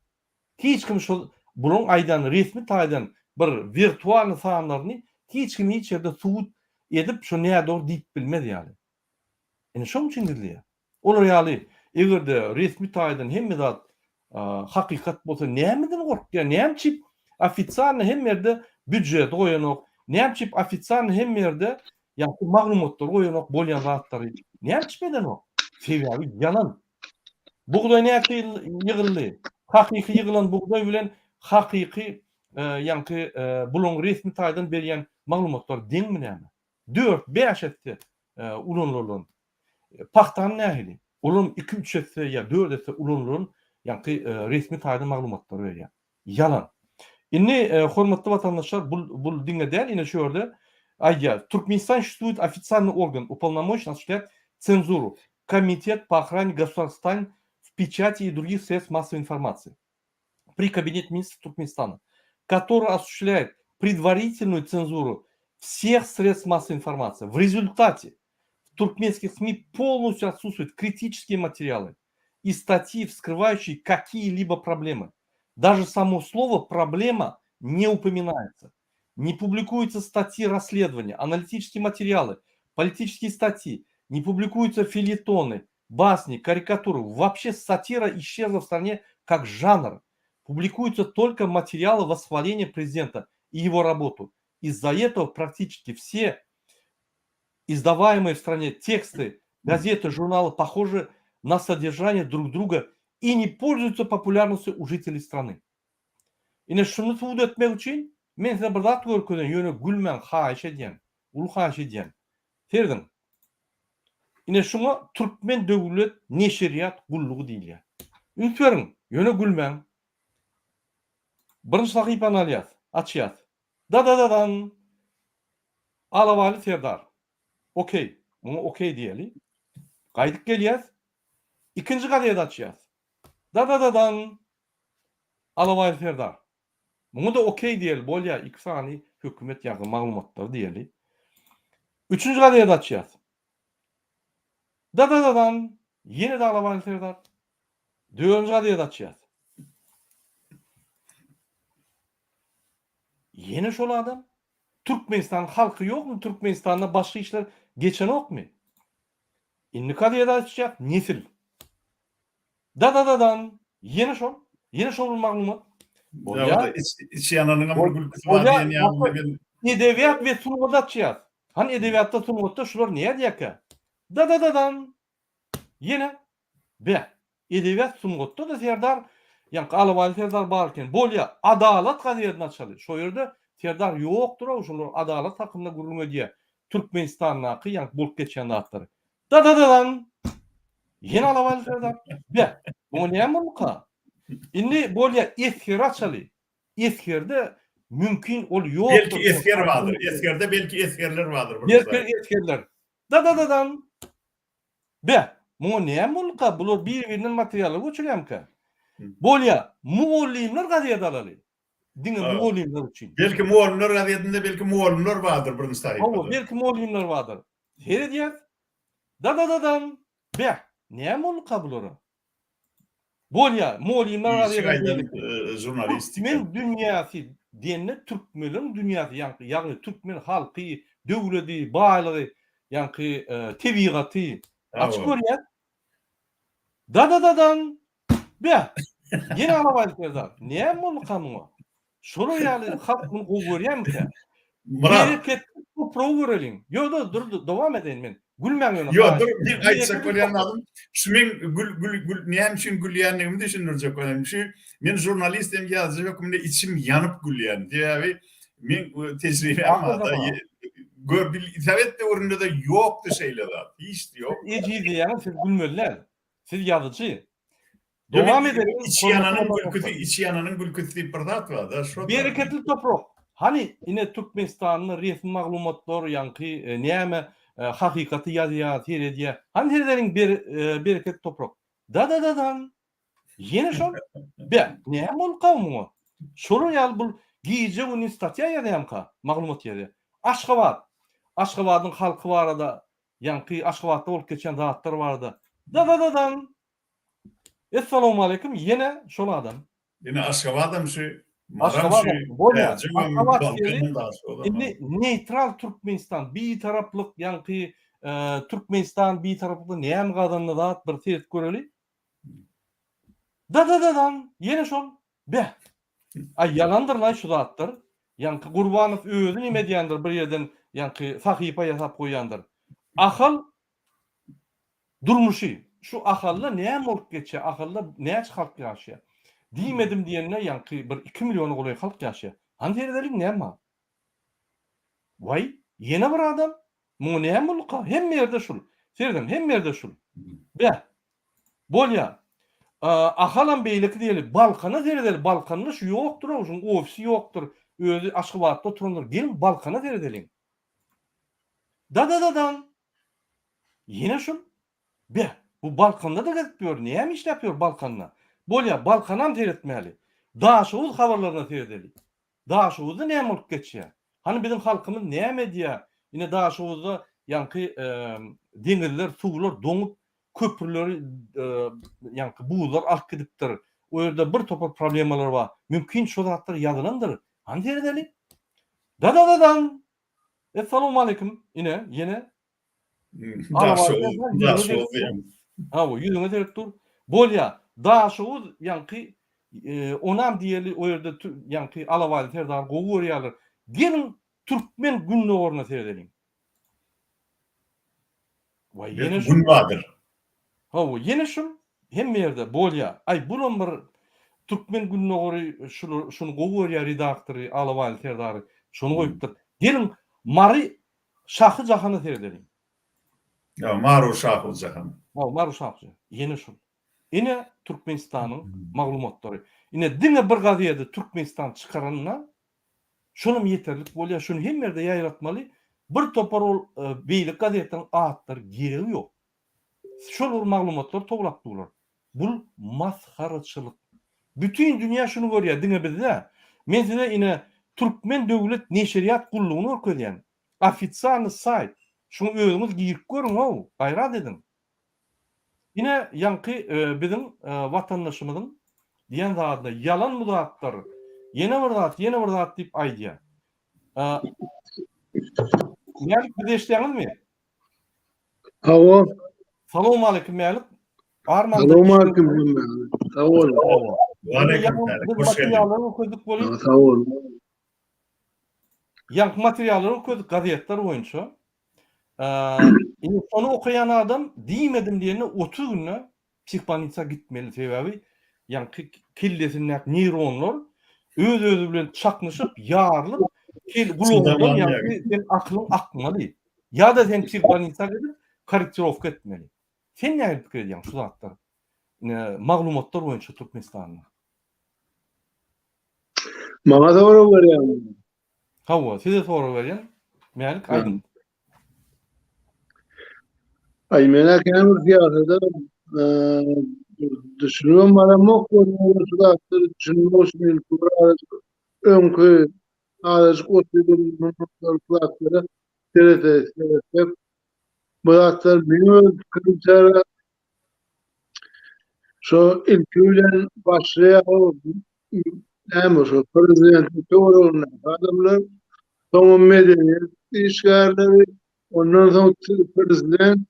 Hiç kim şol bularyň aýdan resmi taýdan bir wirtualny sanlaryny hiç kim hiç ýerde subut edip şo nädogry diýip bilmez ýaly. Ine şoň üçin gizleýär. Olar ýaly eger-de resmi taýdan hemme zat hakykat bolsa nämeden gorkýar? Näme üçin ofitsialny hemme ýerde býudžeti goýanok? Näme üçin ofitsialny hemme ýerde ýagty maglumatlary goýanok bolýan zatlary? Näme üçin edenok? Sebäbi ýalan. Bugdaý näçe ýyl ýygyldy? Hakyky ýygylan bugdaý bilen hakyky ýaňky bularyň resmi taýdan berýän maglumatlary deňmi näme? Dört, bäş esse ulanylan. Pagtany nähili? Olam iki-üç esse ýa dört esse ulanylan ýaňky resmi taýdan maglumatlary berýär. Ýalan. Indi hormatly watandaşlar bul bul diňe däl ine şu ýerde aýdýar. Türkmenistan suşestwuýet ofitsialnyý organ upolnomoçen osuştwlýat senzuru Komitet po ohrane gosudarstwnyh taýn w peçati i drugih sredstw massowoý informasiýi pri Kabinete ministrov Türkmenistana, kotoryý osuştwlýaet predwaritelnuýu senzuru vseh sredstw massowoý informasiýi. W rezultate w turkmenskih SMI polnostýu otsutstwuýut kritiçeskiýe materialy i statýi, vskrywaýuşiýe kakiýe-libo problemy. Daže samo slowo problema ne upominaýetsa. Ne publikuýutsa statýi rassledowaniýa, analitiçeskiýe materialy, politiçeskiýe statýi, ne publikuýutsa felýetony, basni, karikatury, woobşe satira isçezla w strane kak žanr. Publikuýutsa tolko materialy wosхwaleniýa prezidenta i ýego rabotu. Iz-za etogo praktiçeski wse izdawajemyýe w strane teksty, gazety, žurnaly pohoži na soderžaniýe drug druga i ne polzuýutsa populýarnostýu u žiteley strany. Ine şuny subut etmek üçin men size bir zat görkezeýin, ýöne gülmäň, haýyş edýän, uly haýyş edýän. Serediň. Ine şuňa Türkmen döwlet neşirýat gullugy diýilýär. Üns beriň, ýöne gülmäň. Birinji sahypany alýas, açýas. Da-da-da-dan! Alabaýly Serdar. Okey. Muňa okey diýeli. Gaýdyp gelýäs. Ikinji gazeti açýas. Da-da-da-dan! Alabaýly Serdar. Muňa-da okey diýeli, bolýa, iki sany hökümet ýazgy maglumatlary diýeli. Üçünji gazeti açýas. Da-da-da-dan! Ýene-de Alabaýly Serdar. Dördünji gazeti açýas. Ýene şol adam. Türkmenistanyň halky ýokmy? Türkmenistanda başga işler geçenokmy? Indi gazeti açjak Nesil. Dadadadan ýene şol. Ýene şol bir maglumat. Bolýar. Iç ýananyňam bir gülküsi bar diýen ýaly men. Edebiýat we sungat açýas. Hany edebiýatda sungatda şular nädýärkä? Dadadadan ýene Beh, edebiýat sungatda-da Serdar, ýaňky Alabaýly Serdar bar eken. Bolýa, Adalat gazetini açaly. Şo ýerde Serdar ýokdur-ow, şolar Adalat hakynda gürrüň edýär. Türkmenistandaky ýaňky bolup geçýän zatlary. Da-da-da-dan! Ýene Alabaýly Serdar. Beh, muňa näme bolduka? Indi bolýa, Esgeri açaly. Esgerde mümkin ol ýokdur. Belki esger bardyr. Esgerde belki esgerler bardyr. Belki esgerler. Da-da-da-dan! Be, muňa näme bolduka, bular bir-birinden materiallar göçürýärmikä? Bolýa, mugallymlar gazeti alaly. Diňe mugallymlar üçin. Belki mugallymlar gazetinde belki mugallymlar bardyr birinji sahypada. Hawa, belki mugallymlar bardyr. Seredýäs. Da-da-da-dan! Be, näme bolduka bulara? Bolýa, mugallymlar Işçi gazeti gaýdan beýleki. žurnalistika. Türkmen dünýäsi diýende türkmenleriň dünýäsi ýaňky ýagny türkmen halky, döwledi, baýlygy, ýaňky tebigaty açyp görýäs. Dadadadan! Beh! Ýene Alabaý serdar. Näme bolduka muňa? Şolar ýaly halk muny gowy görýärmikä? Myrat. Bereketli topragy göreliň. Ýok, dur, dur, dowam edeýin men. Gülmäň ýöne Ýok, haýyş. dur, men aýtjak Bereketli bolýan toprak. zadym, şu meň gül, gül, gül, näme üçin gülýändigimi düşündirjek bolýan. Şu men žurnalist hem ýazyjy hökmünde içim ýanyp gülýän. Sebäbi meň tejribäm Ahyr bar-da, zaman. gör, bil, sowet döwründe-de ýokdy şeýle zat. Hiç ýok. Siz ejizleýäňiz, siz gülmeli däl. Siz ýazyjy. Dowam edeliň. Içi ýananyň gülküsi, içi ýananyň gülküsi diýip bir zat bar-da, şo. Bereketli toprak. Hany ine Türkmenistanda resmi maglumatlar ýaňky näme hakykaty ýazýar, seredýär. Hany seredeliň bereketli toprak. Dadadadan. Ýene şol. Be, näme bolduka muňa? Şolar ýaly bul gije-gündiz statýa ýazýamyka, maglumat ýazýar. Aşgabat. Aşgabadyň halky barada, ýaňky Aşgabatda bolup geçýän zatlar barada. Dadadadan. Essalawmaleýkim ýene şol adam. Ine Aşgabadam şu, Maram şu, Täjigem, Balkanam Daşoguzam. Indi neýtral Türkmenistan, bitaraplyk ýaňky Türkmenistan bitaraplykda näme gazandy zat bir seret göreli. Dadadadan ýene şol. Beh. Aý ýalandyrlaý şu zatlar. Ýaňky Gurbanow özi neme edýändir bir ýerden ýaňky sahypa ýasap goýýandyr. Ahal Durmuşy, şu Ahalda näme bolup geçýär, Ahalda näçe halk ýaşaýar? Diýmedim diýende ýaňky bir iki milliona golaý halk ýaşaýar. Hany seredeliň näme bar? Waý, ýene bir adam? Muňa näme bolduka? Hemme ýerde şul. Serediň, hemme ýerde şul. Beh. Bolýar. Ahalam beýleki diýeli, Balkana seredeli, Balkanda şu ýokdur-ow, şuň ofisi ýokdur, özi Aşgabatda oturandyr. Geliň Balkana seredeliň. Da-da-da-dan! Ýene şul. Beh, bu Balkanda-da gezip ýör, näme işläp ýör Balkanda? Bolýa, Balkanam seretmäli. Daşoguz habarlaryna seredeli. Daşoguzda näme bolup geçýär? Hany biziň halkymyz näme edýär? Ine Daşoguzda ýaňky deňizler, suwlar doňup, köprüleri ýaňky buzlar alyp gidipdir. O ýerde bir topar problemalar bar. Mümkin şo zatlar ýazylandyr. Hany seredeli. Da-da-da-dan! Essalawmaleýkim. Ine, ýene Daşoguz, Daşoguz diýýän. Hawa, ýüzüňe seredip dur. Bolýa. Daşoguz ýaňky onam diýeli o ýerde ýaňky Alabaýly serdary gowy görýärler. Geliň türkmen gündogaryna seredeliň. Waý, ýene şu. Gün bardyr. Hawa, ýene şul hemme ýerde bolýa. Aý, bulam bir türkmen gündogary şular şuny gowy görýär redaktory Alabaýly serdary. Şony goýupdyr. Geliň Mary Şahy Jahana seredeliň. Ýa, Maru Şahu Jahan. Hawa, Maru Şahu Jahan. Ýene şul. Ine Türkmenistanyň maglumatlary. Ine diňe bir gazedi Türkmenistan çykaranda şonam ýeterlik bolýar. Şuny hemme ýerde ýaýratmaly. Bir topar ol beýleki gazetleriň atlary geregi ýok. Şol bir maglumatlary toglap durlar. Bul masgaraçylyk. Bütin dünýä şuny görýär, diňe biz däl. Men size ine Türkmen döwlet neşirýat gullugyny görkezýän. Ofitsialnyý saýt. Şuňa özüňiz girip görüň-ow, gaýrat ediň. Ine ýaňky biziň watandaşymyzyň diýen zadyna ýalan bu zatlar, ýene bir zat, ýene bir zat diýip aýdýar. Mälik bizi eşidýäňizmi? Hawa. Salowmaleýkim Mälik. Arman Salowmaleýkim hemmäňize. Sag boluň. Waleýkim Mälik. Biz materiallary okadyk welin. Sag boluň. Ýaňky materiallary okadyk gazetler boýunça. Indi şony okaýan adam diýmedim diýende 30 günde psihbolnitsa gitmeli sebäbi ýaňky kellesindäki neýronlar öz-özi bilen çaknyşyp, ýarylyp, kel gulagyndan ýaňky sen akylyň akmaly. Ýa-da sen psihbolnitsa gidip korrektirowka etmeli. Sen nähili pikir edýäň şu zatlar maglumatlar boýunça Türkmenistanda? Maňa sorag berýäňmi? Hawa, size sorag berýän. Mälik aýdyň. Aý men-ä kän bir syýasata düşünibem baramok, şu zatlary düşünmek üçin ilki bir azajyk öňki azajyk 30 ýyl mundan ozalky zatlara seretsek, bu zatlar meniň öz pikirimçe. Şo ilki bilen başlaýar o näme şo prezidentiň töweregindäki adamlar, soňam medeniýet işgärleri, ondan soň prezident,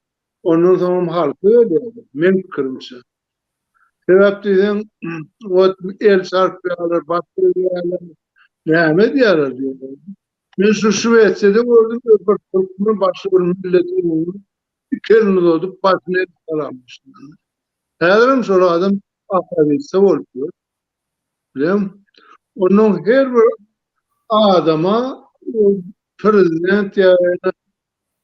ondan soňam halky ölýär, meň pikirimçe. Sebäp diýseň, ot el çarpýarlar, baş egýärler, näme edýärler diýýär. Men şu Şwesiýada gördüm, bir türkmen başga bir milletiň öňünde iki elini uzadyp, başyny egip salamlaşdy. Häzirem şol adam oppozisiýa bolup ýör. Bilýäňmi? Ondan her bir adama prezident ýa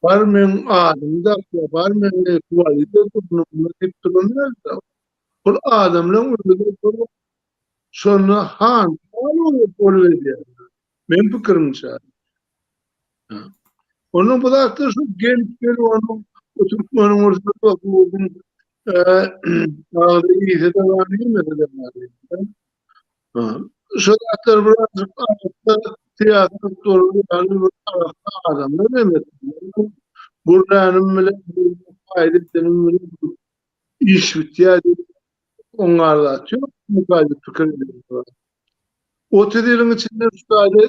bar meň adymy dakýar, bar meni hwalida durnumda diýip duran däldir. Bul adamlaň özi şonda han bolup edýär. Meň pikirimçe. Onuň bu zatlar şu gelip gelip onuň bu türkmeniň bir agzy iýse-de bar, iýmese-de bar. Şu zatlar birazjyk arassa syýasat doly ýaly bir arassa adamlar hem gürlänim bilen paýda edenim bilen iş bitýär diýip oňar zat ýok. Mukaýda pikir edýär. 30 ýylyň içinde şu taýda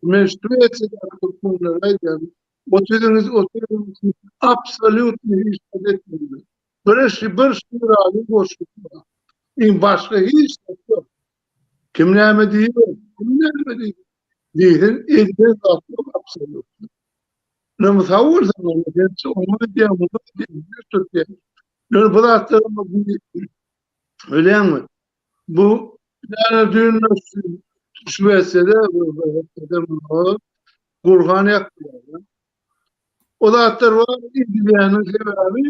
men Şwesiýada türkmenlere aýdýan 30 ýylyň 30 ýylyň içinde absolýutny hiç zat etmediler. Bir bir şiraly goşgy bar. Iň başga hiç zat ýok. Kim näme diýer, kim näme diýer. Diýsin, edilen zat ýok absolýutny. Näme sag bolsun, sen oňa diýýän, muňa diýýän, ýüz tutýan. Ýöne bu zatlar bilýäňmi? Bu ýa düýn Şwesiýada Gurhan ýakdylar. O zatlar bar edilýäniň sebäbi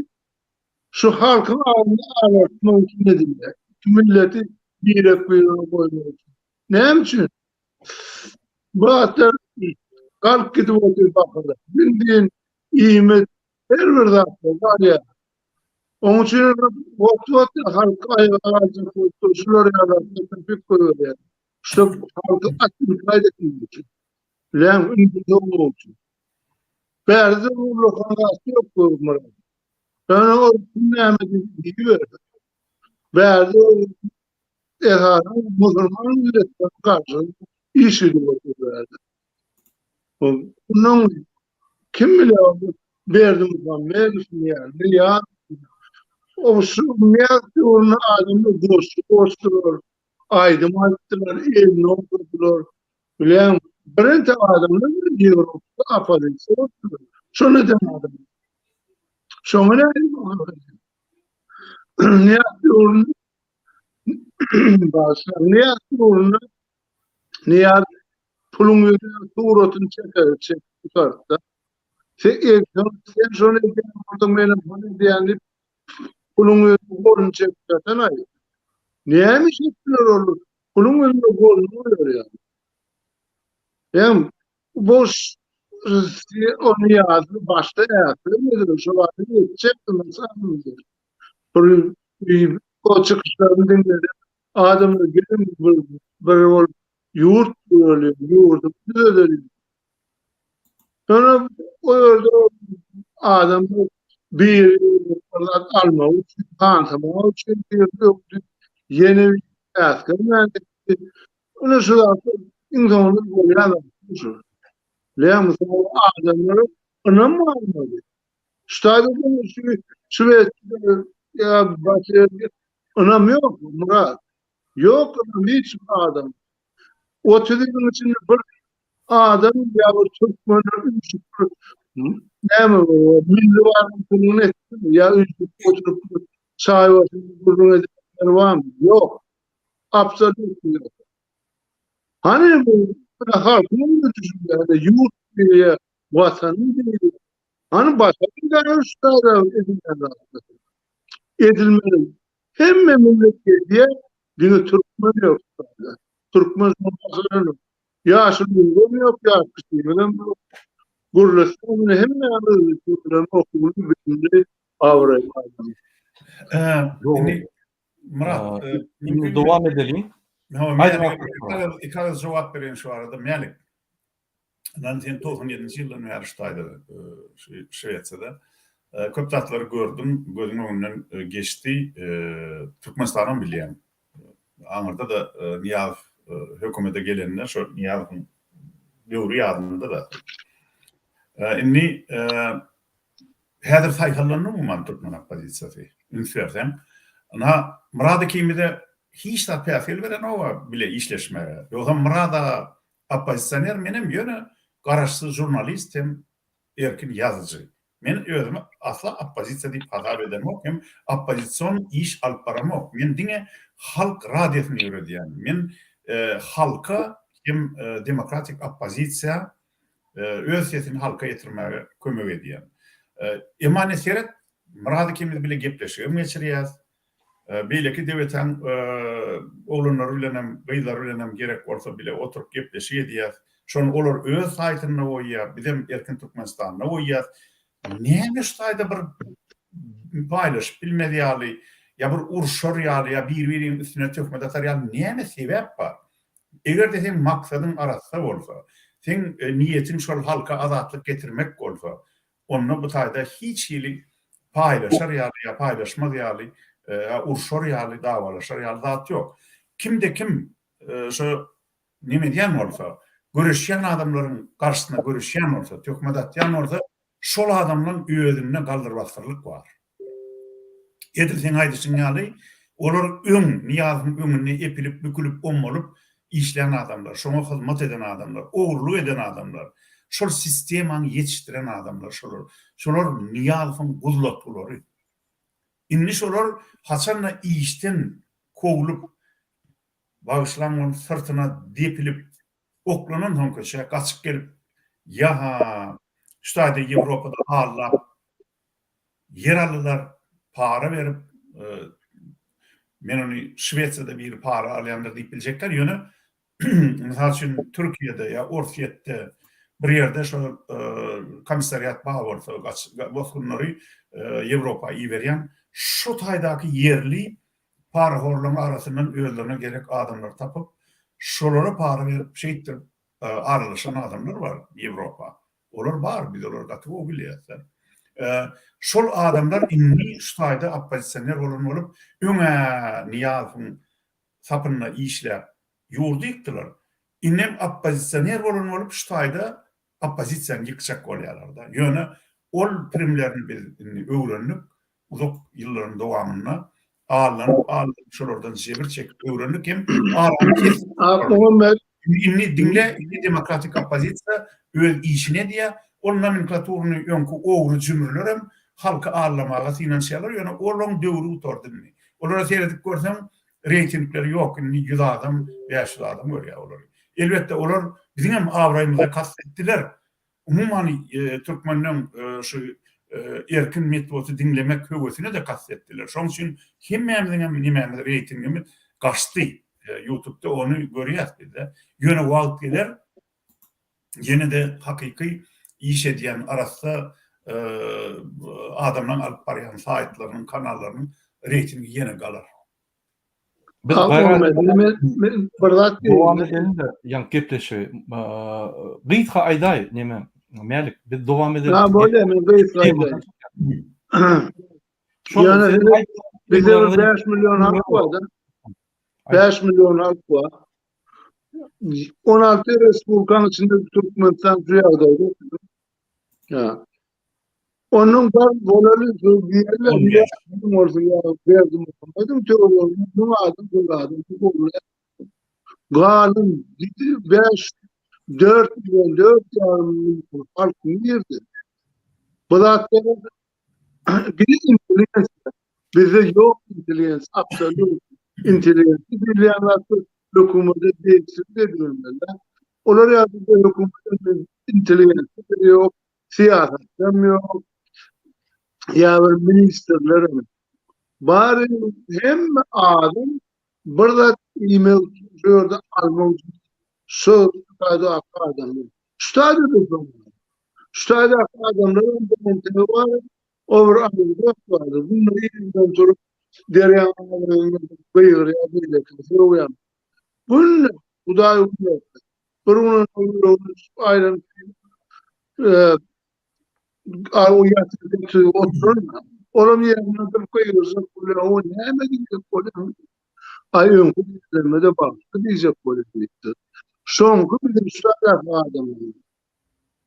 şu halkyň aňyny agartmak üçin edilýär. Şu milleti birek-birege goýmak üçin. Näme üçin? Bu zatlar galyp gidip otyr bakyda. Benzin, iýmit, her bir zatlar galýar. Onuň üçin wagt-wagt halky aýaga galdyryp bolup şular ýaly pik goýberýär. Şu halky atmykaýda etmek üçin. Bilen indi bolmak üçin. Bärde ullakan zat ýok görmür. Ýöne ol kim näme diýip Bärde esasan musulman milletine garşy iş edip otyr bärde. Bundan kim bilýär Berdimuhamedowmy ýa Nyýazowmy? O şu Nyýazow döwründe adamlar goşgy goşdular, aýdym aýtdylar, elini ogşadylar. Bilýäňmi? Birinji adamlar Ýewropada oppozisiýa boldular. Şony eden adam. Şoňa näme Nyýazow döwründe başla Nyýazow döwründe Nyýaz puluň ýüzüne suratyny çeker, çekip tutardy. Sen sen, sen şony edýän bolsaň menem şony edýän diýip puluň ýüzüne goluny çekip ýatan-aý. Näme iş etdiler ol? Puluň ýüzüne goluny goýar ýaly. Hem boş ony ýazdy başda äsgermediler. Şo wagty etjekdi Bir o çykyşlaryny diňledim. Adamlar geliň bir, bir bolup ýurt guralyň, ýurdy düzedeliň. Sonra o ýerde adamlar biri bir zat almak üçin, tantamak üçin bir öwdi, ýene bir äsgermän etdi. Ine şu zatlar iň soňunda bolýan zat şu. Bilýärmi, adamlara ynam galmady. Şu taýda şu Şwesiýada ýa başga ýerde ynam ýok, Murat. Ýok ynam hiç bir adam. 30 ýylyň içinde bir adam ýa bir türkmenler üýşüp bir näme milli baýramçylygyny etdimi ýa üýşüp oturyp bir çaý başynda gürrüň edenler barmy? Ýok. Absolýut ýok. Hany bu halkyň öňünde düşünýär, ýurt diýýär, watanyň diýýär. Hany başga bir şu taýda edilýän zatlar. Edilmeli. Hemme millet edýär, diňe türkmen ýok. Türkmen şonda Ýaşulymyzam ýok, ýaş kiçimizem ýok. Gürleşse indi hemmämiz türkmen okuwly, bilimli, abraýly adam. Indi Myrat, indi dowam edeliň. Iki agyz jogap bereýin şu arada. Mälik, Lan sen 97-nji ýyldan bäri şu taýda şu Şwesiýada. Köp zatlary gördüň, gözüň öňünden geçdi. Türkmenistanam bilýän. Aňyrda-da Nyýazow hökümete gelende şo Nyýazowyň döwri ýadymda-da. Indi häzir saýhallandy umuman türkmen oppozisiýasy. Üns berseň. Ynha, Myrat ikimize hiç zat päsgel berenok-a bile işleşmäge. Ýogsam Myrat aga oppozisioner, menem ýöne garaşsyz žurnalist hem erkin ýazyjy. Men özümi asla oppozisiýa diýip hasap edemok hem oppozision iş alyp baramok. Men diňe halk radiosyny ýöredýän. Men halka hem demokratik oppozisiýa öz sesini halka ýetirmäge kömek edýän. Emma ine seret, Myrat ikimiz bile gepleşigem geçirýäs. Beýleki DWT-niň oglanlary bilenem, gyzlary bilenem gerek bolsa bile oturyp gepleşik edýäs. Şony olar öz saýtynda goýýar, bizem Erkin Türkmenistanda goýýas. Näme şu taýda bir paýlaşyp bilmez ýaly, ýa bir urşar ýaly, ýa bir-biriniň üstüne töhmet atar ýaly näme sebäp bar? Eger-de seň maksadyň arassa bolsa, seň niýetiň şol halka azatlyk getirmek bolsa, Onda bu taýda hiç hili paýlaşar ýaly ýa paýlaşmaz ýaly, ýa urşar ýaly, dawalaşar ýaly zat ýok. Kimde-kim şo neme edýän bolsa, göreşýän adamlaryň garşysyna göreşýän bolsa, töhmet atýan bolsa, şol adamlaň özünde galdyr-basdyrlyk bar. Edil seň aýdyşyň ýaly, olar öň Nyýazowyň öňünde epilip, bükülip, ommalyp işlän adamlar, şoňa hyzmat eden adamlar, ogurlyk eden adamlar, şol sistemany ýetişdiren adamlar şolar. Şolar Nyýazowyň guzlatgylary. Indi şolar haçan-da işden kowlup, bagyşlaň ony syrtyna depilip, oklanan soň köçä gaçyp gelip, ýa-ha şu taýda Ýewropada allap, Ýer aldylar, para berip, men ony Şwesiýada biri para alýandyr diýip biljekler, ýöne mysal üçin Türkiýede ýa Orsýetde bir ýerde şo komissariat bar bolsa, bosgunlary Ýewropa iberýän, şo taýdaky ýerli parahorlaryň arasyndan özlerine gerek adamlary tapyp, şolara para berip, şeýtdirip aralaşan adamlar bar Ýewropa. Olar bar, biz olary gaty gowy bilýäs-de. Şol adamlar indi şu taýda oppozisioner bolan bolup, öň-ä Nyýazowyň sapynda işläp, ýurdy ýykdylar. Indem oppozisioner bolan bolup, şu taýda oppozisiýany ýykjak bolýarlar-da. Ýöne ol pirimlerini biz indi öwrendik, uzak ýyllaryň dowamynda aldanyp, aldanyp şolardan jebir çekip öwrendik hem arany kesdik. Indi diňle, indi demokratik oppozisiýa öz işini edýär. Ol nomenklaturny öňki ogry jümrülerem halky aldamaga synanyşýarlar, ýöne olaň döwri gutardy indi. Olara seredip görseň, reýtingleri ýok, indi 100 adam, 500 adam görýär olary. Elbetde, olar biziňem abraýymyza kast etdiler. Umuman, türkmenleň şu erkin metbugaty diňlemek höwesine-de kast etdiler. Şonuň üçin hemmämiziňem nemämiz, reýtingimiz gaçdy. Ýutubda ony görýäs biz-de. Ýöne wagt geler, ýene-de hakyky iş edýän, arassa adamlaryň alyp barýan saýtlarynyň, kanallarynyň reýtingi ýene galar. Biz men bir zat dowam edelim-de, ýaňky gepleşigi. Gysga aýdaý, neme, Mälik, biz dowam edelim. Ha, bolýar, men gysga aýdaýyn. Ýöne bizde bir 5 million halk bar-da. 5 million halk bar. 16 respublikanyň içinde Türkmenistan şu ýagdaýda. Ha. Onuň bar bolaly şu diýerler. Bolsa ýa Berdimuhamediň töwereginde müň adam bir adam bolýar. Galan 5 4 milyon 4 ýarym milyon halk nirde? Bu zatlar bir intelligensiýa. Bizde ýok intelligensiýa, absolýut intelligensiýa diýilýän zatlar hökümete degişli edilmeli. Olar ýaly hökümete intelligensiýa ýok, syýasatçam ýok, ýa bir ministrlerem. Bary hemme adam bir zat iýmek üçin, şu ýerde almak üçin şu taýdaky adamlar. Şu taýda-da şoň ýaly. Şu taýdaky adamlaram bir entegi bar, o bir anekdot bardy. Günde irden turup derýaň agzynda gygyrýar, beýlekini sögýär. Günde, Hudaý günde. Bir gün onuň ýüregine düşüp aýlanyp, o ýatyp oturan. Olam ýerinden durup gygyrjak bolýar, O näme diýjek bolýaň? Aý öňki diýenlerime-de bagtly diýjek bolýan diýipdir. Şoňky biziň şu tarapdaky adamlar.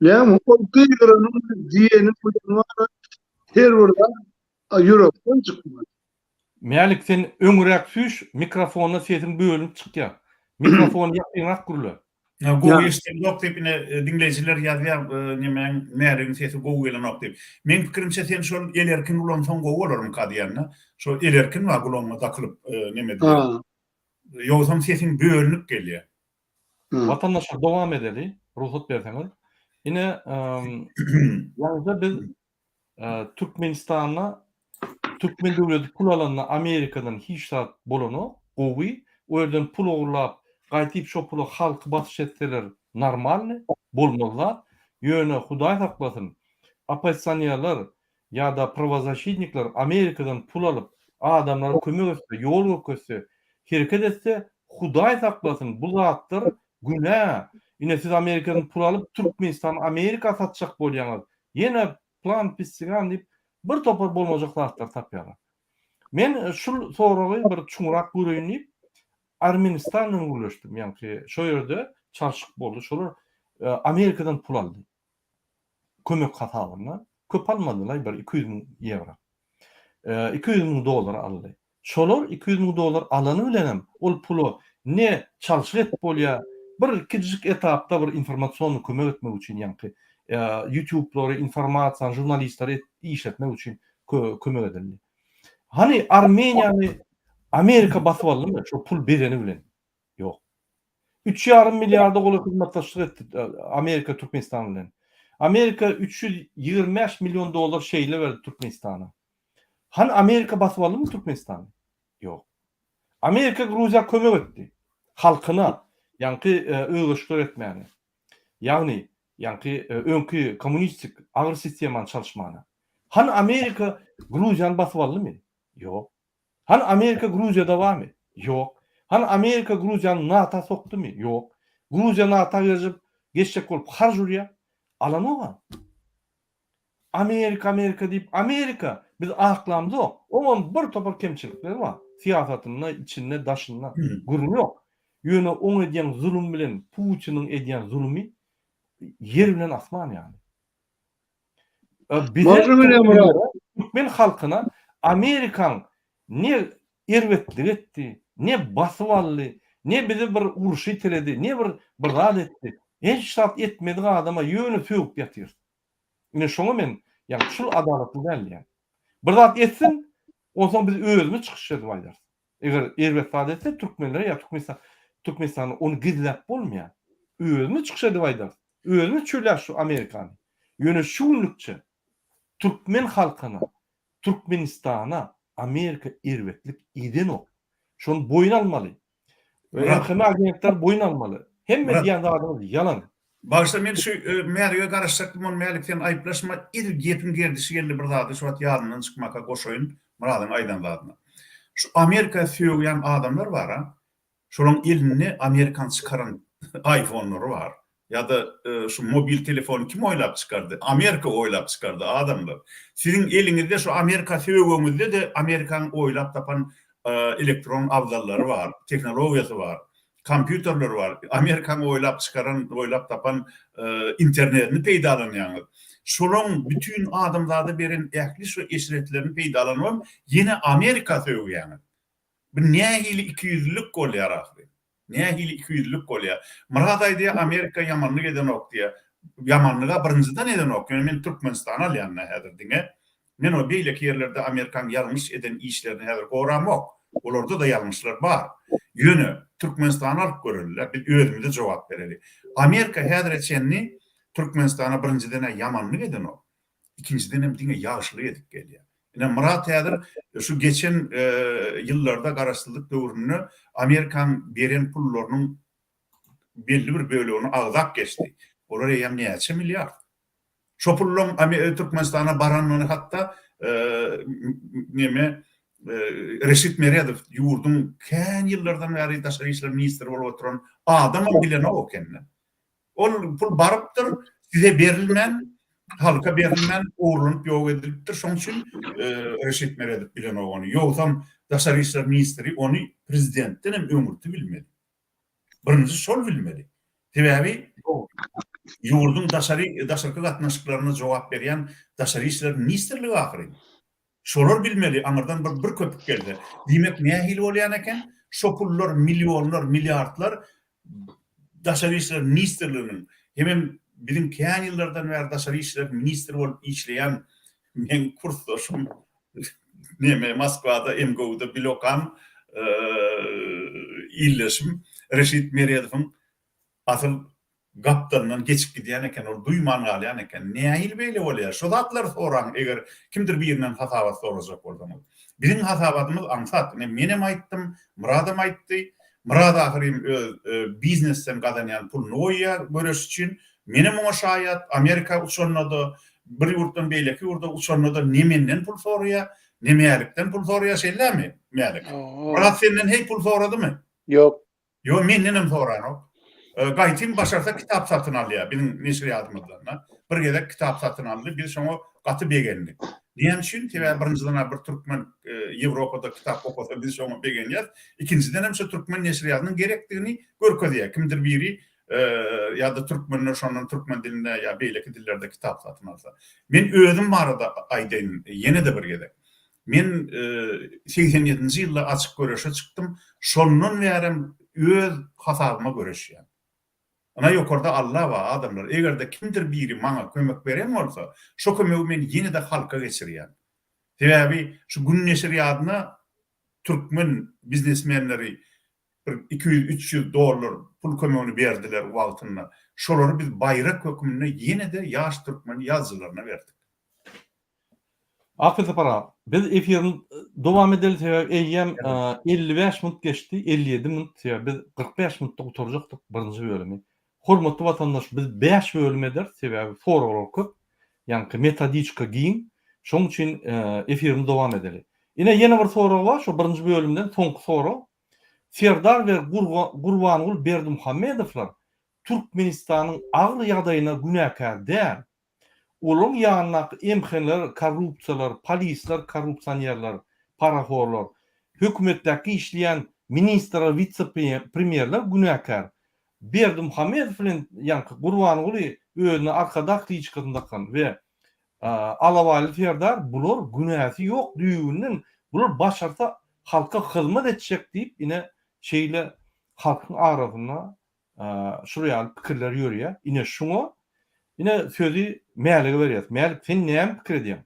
Näme ol gygyranyň bilen diýeniň bilen bar her bir zat ýürekden çykmaly. Mälik sen öňräk süýş mikrofona sesiň bölünip çykýar. Mikrofony ýakynrak gürle. Gowy eşidilenok diýip ine diňleýjiler ýazýar nemäň Mäligiň sesi gowy gelenok diýip. Meň pikirimçe sen şol el erkin ulansaň gowy bolarmyka diýende. Şo el erkin bar gulagyňa dakylyp neme edilýär. Ýogsam sesiň bölünip gelýär. Watandaşlar dowam edeli, rugsat berseňiz. Ine, ýaňyja biz Türkmenistanda türkmen döwleti pul alanda Amerikadan hiç zat bolanok, gowy. O ýerden pul ogurlap, gaýtyp şo pula halky basyş etseler normalny, bolmaly zat. Ýöne Hudaý saklasyn, oppozisionerler ýa-da prawozaşitnikler Amerikadan pul alyp, adamlara kömek etse, ýol görkezse, hereket etse, Hudaý saklasyn, bu zatlar günä. Ine siz Amerikadan pul alyp, Türkmenistany Amerika satjak bolýaňyz. Ýene plan pissigan diýip, bir topar bolmajak zatlar tapýarlar. Men şul soragy bir çuňrak göreýin diýip, Armenistan bilen gürleşdim. Ýaňky şo ýerde çalşyk boldy. Şolar Amerikadan pul aldy. Kömek hasabynda. Köp almadylar, bir 200 müň ýewro. 200 müň dollar aldy. Şolar 200 müň dollar alany bilenem ol pula ne çalşyk edip bolýar, bir kiçijik etapda bir informasionnyý kömek etmek üçin ýaňky ýutubelary, informasiýany, žurnalistleri işletmek üçin kömek edildi. Hany Armeniýany Amerika basyp aldymy şo pul bereni bilen? Ýok. Üç ýarym milliarda golaý hyzmatdaşlyk etdi Amerika Türkmenistan bilen. Amerika 325 million dollar şeýle berdi Türkmenistana. Hany Amerika basyp aldymy Türkmenistany? Ýok. Amerika Gruziýa kömek etdi. Halkyna ýaňky özgerişikler etmäne. Ýagny ýaňky öňki kommunistik agyr sistemany çalyşmana. Hany Amerika Gruziýany basyp aldymy? Ýok. Hany Amerika Gruziýada barmy? Ýok. Hany Amerika Gruziýany NATO sokdumy? Ýok. Gruziýa NATO girjip geçjek bolup harj urýar. Alanok-a. Amerika Amerika diýip Amerika biz aklamzok. Oňam bir topar kemçilikleri bar. Syýasatynda, içinde, daşynda. Gürrüň ýok. Ýöne oň edýän zulum bilen Putiniň edýän zulumy ýer bilen asman ýaly. Bize türkmen halkyna Amerikaň ne erbetlik etdi, ne basyp aldy, ne bizi bir urşa iteledi, ne bir bir zat etdi. Hiç zat etmedik adama ýöne sögüp ýatyrys. Ine şoňa men ýagny şul adalatly däl diýýän. Bir zat etsin, onsoň biz özümiz çykyş edip aýdarys. Eger erbet zat etse türkmenlere ýa Türkmenistan Türkmenistanda ony gizläp bolmaýar. Özümiz çykyş edip aýdarys. Özümiz çöläs şu Amerikany. Ýöne şu günlükçe türkmen halkyna, Türkmenistana Amerika erbetlik edenok. Şony boýun almaly. MHM agentler boýun almaly. Hemme diýen zadyňyz ýalan. Bagyşla men şu Mälige garaşjakdym ony Mälik sen aýyplaşma edil gepiň gerdişi geldi bir zady şu wagt ýadymdan çykmaka goşaýyn Myradyň aýdan zadyna. Şu Amerika sögýän adamlar bara şolaň elinde Amerikan çykaran iPhone-lary bar. Ýa-da şu mobil telefony kim oýlap çykardy? Amerika oýlap çykardy adamlar. Siziň eliňizde şu Amerika söweňizde-de Amerikanyň oýlap tapan elektron abzallary bar, tehnologiýasy bar, kompýuterleri bar. Amerikanyň oýlap çykaran, oýlap tapan internetini peýdalanýaňyz. Şolaň bütin adamzada beren ähli şu eşretlerini peýdalanybam ýene Amerika sögýäňiz. Bu nähili ikiýüzlülik bolýar ahyry? Nähili ikiýüzlülik bolýar? Myrat aýdýar, Amerika ýamanlyk edenok diýýär. Ýamanlyga birinjiden edenok. Ýöne men Türkmenistany alýan-da häzir diňe. Men o beýleki ýerlerde Amerikaň ýalňyş eden işlerini häzir goramok. Olarda-da ýalňyşlar bar. Ýöne Türkmenistany alyp göreli-le, biz özümize jogap bereli. Amerika häzire çenli Türkmenistana birinjiden-ä ýamanlyk edenok. Ikinjidenem diňe ýagşylyk edip gelýär. Ine Myrat häzir şu geçen ýyllarda garaşsyzlyk döwründe Amerikaň beren pullarynyň belli bir bölegini agzap geçdi. Olar eýýäm näçe milliard. Şo pullaryň Türkmenistana baranyny hatda neme Reşit Meredow ýurduň kän ýyllardan bäri daşary işler ministri bolup oturan adamam bilenok ekeni. Ol pul barypdyr, size berilmän. Halka berilmän ogurlanyp ýok edilipdir. Şoň üçin Reşit Meredow bilenok ony. Ýogsam daşary işler ministri ony prezidentden hem öňürti bilmeli. Birinji şol bilmeli. Sebäbi ýurduň daşary daşarky gatnaşyklaryna jogap berýän daşary işler ministrligi ahyryn. Şolar bilmeli aňyrdan bir bir köpük gelse. Diýmek nähili bolýan eken? Şo pullar millionlar, milliardlar Daşary işler ministrliginiň hemem biziň kän ýyllardan bäri daşary işler ministri bolup işleýän meň kursdaşym neme Moskwada MGU-da bile okan ildeşim Reşit Meredowyň asyl gapdalyndan geçip gidýän eken, ol duýman galýan eken. Nähili beýle bolýar? Şo zatlary soraň, eger kimdir birinden hasabat sorajak bolsaňyz. Biziň hasabatymyz aňsat. Ine, menem aýtdym, Myradam aýtdy. Myrat ahyryn öz biznesden gazanýan puluny goýýar göreş üçin. Menem oňa şaýat. Amerika uçanda-da, bir ýurtdan beýleki ýurda uçanda-da ne menden pul soraýar, ne Mälikden pul soraýar. Şeýlemi, Mälik? Myrat senden heý pul soradymy? Ýok. Ýok, mendenem soranok. Gaýtym başarsa kitap satyn alýar biziň neşirýatymyzdan-da. Bir gezek kitap satyn aldy, biz şoňa gaty begendik. Näme üçin? Sebäbi birinjiden-ä bir türkmen Ýewropada kitap okasa biz şoňa begenýäs. Ikinjidenem şu türkmen neşirýatynyň gerekdigini görkezýär. Kimdir biri ýa-da türkmenler şondan türkmen dilinde ýa beýleki dillerde kitap satyn alsa. Men özüm barada aýdaýyn ýene-de bir gezek. Men 87-nji ýylda açyk göreşe çykdym. Şondan bärem öz hasabyma göreşýän. Ynha ýokarda Alla bar, adamlar. Eger-de kimdir biri maňa kömek beren bolsa, şo kömegi men ýene-de halka geçirýän. Sebäbi şu Gün neşirýadyna türkmen biznesmenleri bir 200-300 dollar pul kömegini berdiler wagtynda. Şolary biz baýrak hökmünde ýene-de ýaş türkmen ýazyjylaryna berdik. Akyl Sapar aga, biz efiriň dowam edeli sebäbi eýýäm 55 minut geçdi, 57 minut sebäbi biz 45 minutda gutarjakdyk birinji bölümi. Hormatly watandaş biz 5 bölüm ederis sebäbi soraglar köp, ýaňky metodiçka giň, şoň üçin efirimizi dowam edeli. Ine ýene bir sorag bar, şo birinji bölümden soňky sorag. Serdar we Gurbanguly Berdimuhamedowlar Türkmenistanyň agyr ýagdaýyna günäkär däl. Olaryň ýanyndaky MHler korrupsiýalar, polisler korrupsionerler, parahorlar, hökümetdäki işleýän ministrler, witse-premýerler günäkär. Berdimuhamedow bilen ýaňky Gurbanguly özüne Arkadag kliçkasyny dakan we Alabaýly Serdar bular günäsi ýok düýbünden bular başarsa halka hyzmat etjek diýip ine şeýle halkyň arasynda Şular ýaly pikirler ýörýär. Ine şuňa ine sözi Mälige berýäs. Mälik sen näme pikir edýäň?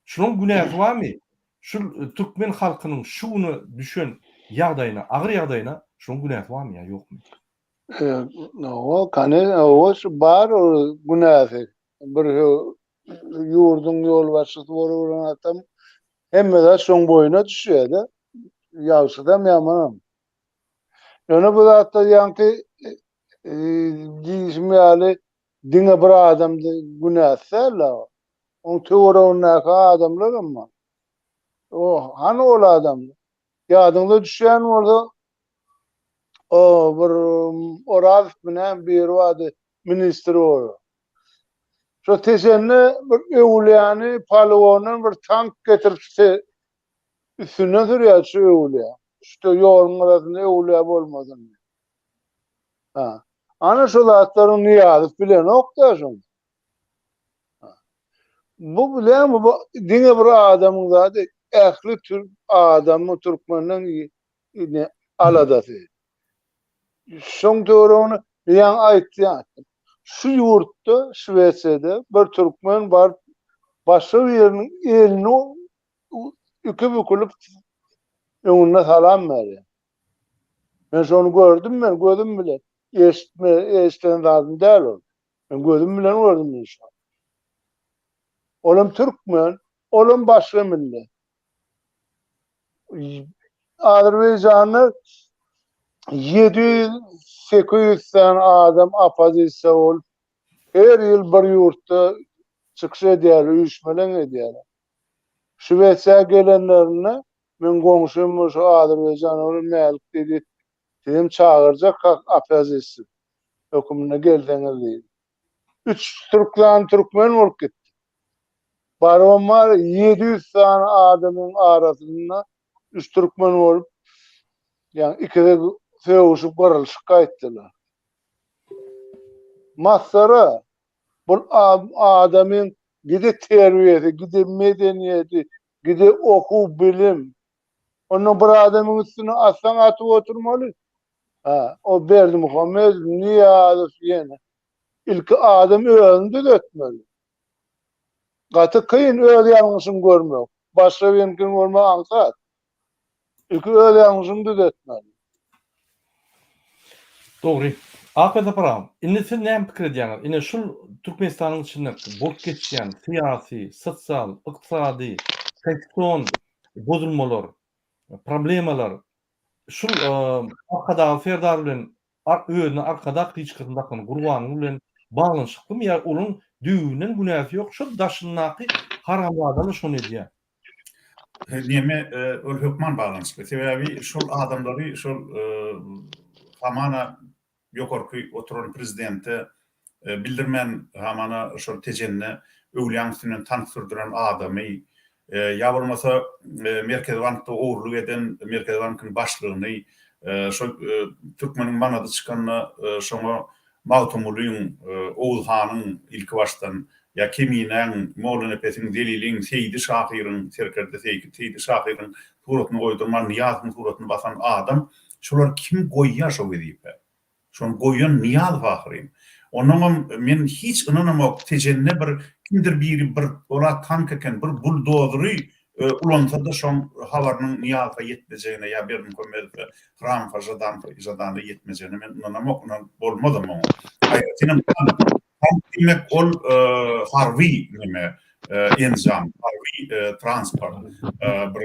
Şulaň günäsi barmy? Şu türkmen halkynyň şu güne düşen ýagdaýyna, agyr ýagdaýyna şulaň günäsi barmy ýa ýokmy? Hawa, kany, hawa şu bar günäsi. Bir ýurduň ýolbaşçysy bolup adam hemme zat şoň boýuna düşýär-de. Ýagşysam, ýamanam. Ýöne bu zatda ýaňky diýişim ýaly diňe bir adam günäsi däl-de, oň töweregindäki adamlar hem bar. O hany ol adamlar? Ýadyňyza düşýän bolsa, o bir Orazowmy näme biri bardy, ministr bolan. Şo Tejende bir öwülýäni poligondan bir tank getirip Üstünden sürýär şu öwülýä. Şu ýoluň gyrasynda öwülýä bolmasyn diýip. Ha. Ana şu zatlary Nyýazow bilenok-da şuny. Bu bilen bu diňe bir adamyň zady, ähli türk adamyň türkmeniň aladasy. Şoň töweregini ýaňy aýtýan. Şu ýurtda, Şwesiýada bir türkmen baryp başga biriniň elini iki bükülip öňünde salam berýär. Men şony gördüm men gözüm bilen. Eşitme, eşiden zadym däl ol. Men gözüm bilen gördüm men şony. Olam türkmen, olam başga millet. Azerbaýjanda 700-800 sany adam oppozisiýa bolup, her ýyl bir ýurtda çykyş edýärler, üýşmeleň edýärler. Şwesiýa gelenlerinde meň goňşym şu Azerbaýjan ogly Mälik diýdi, sizem çagyrjak hak oppozisiýa höküminde gelseňiz diýdi. Üç türklan türkmen bolup gitdi. Barybam bar 700 sany adamyň arasynda üç türkmen bolup, ýagny ikisi sögüşip gyrylyşyp gaýtdylar. Masgara. Bu adamyň gide terbiýesi, gide medeniýeti, gide okuw bilim. Onda bir adamyň üstüne atsaň atyp oturmaly. Ha, o Berdimuhamedow, Nyýazow ýene. Ilki adam özüni düzetmeli. Gaty kyn öz ýalňyşyňy görmek. Başga biriňkini görmek aňsat. Ilki öz ýalňyşyňy düzetmeli. Dogry. Ahmet Sapar agam, indi siz näme pikir edýäňiz? Ine şul Türkmenistanyň içinde bolup geçýän syýasy, sosial, ykdysady, konstitusion bozulmalar, problemalar şul Arkadagly Serdar bilen özüne Arkadag kliçkasyny dakan Gurbanguly bilen baglanyşyklymy ýa olaň düýbünden günäsi ýok, şol daşyndaky haramzadalar şony edýär? Neme ol hökman baglanyşykly. Sebäbi şol adamlary şol hamana ýokarky oturan prezidente bildirmän hamana şol Tejende öwlüýäň üstünden tank sürdüren adamy ýa bolmasa Merkezi bankda ogurlyk eden Merkezi bankyň başlygyny şol türkmeniň manady çykanda şoňa Magtymgulyň, Oguz hanyň ilki başdan, ýa Keminäň, Mollanepesiň, Zeliliň, Seýdi şahyryň, serkerde Seýdi şahyryň suratyny goýdurman Nyýazowyň suratyny basan adam, şolary kim goýýar şo wezipä? Şony goýan Nyýazow ahyryn. Onnoňam men hiç ynanamok Tejende bir kimdir biri bir ola tank eken bir buldozery ulansa-da şoň habarynyň Nyýazowa ýetmejegine ýa Berdimuhamedowa, Hramowa, Žadanowa, Žadana ýetmejegine men ynanamok, ynanyp bolmazam oňa. Aýratynam tank. Tank diýmek ol harby neme, enjam, harby transport, bir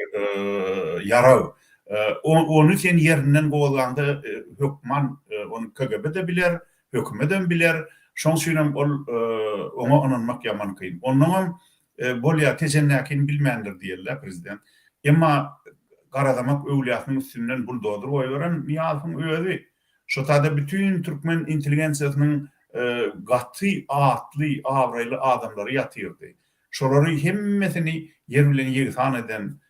ýarag. Ony sen ýerinden gozgaňda hökman ony KGB-de biler, hökümetem biler. Şoň üçinem ol oňa ynanmak ýaman kyn. Onnoňam Bolýa, Tejendäkini bilmändir diýeli-dä prezident. Emma Garadamak öwlüýasynyň üstünden buldozer goýberen Nyýazowyň özi. Şo taýda bütin türkmen intelligensiýasynyň gaty atly, abraýly adamlary ýatyrdy. Şolary hemmesini ýer bilen ýegsan eden,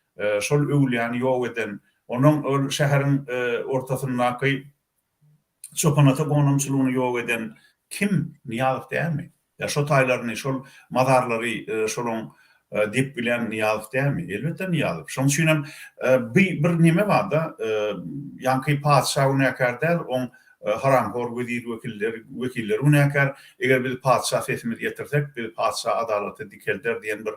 şol öwlüýäni ýok eden, onuň ol şäheriň ortasyndaky Çopanata gonamçylygyny ýok eden kim? Nyýazow dälmi? Ýa şo taýlaryny, şol mazarlary şolaň depgilän Nyýazow dälmi? Elbetde Nyýazow. Şoň üçinem bi bir neme barda, ýaňky patyşa günäkär däl, oň haramhor wezir-wekilleri wekilleri günäkär. Eger biz patyşa sesimizi ýetirsek, biz patyşa adalaty dikelder diýen bir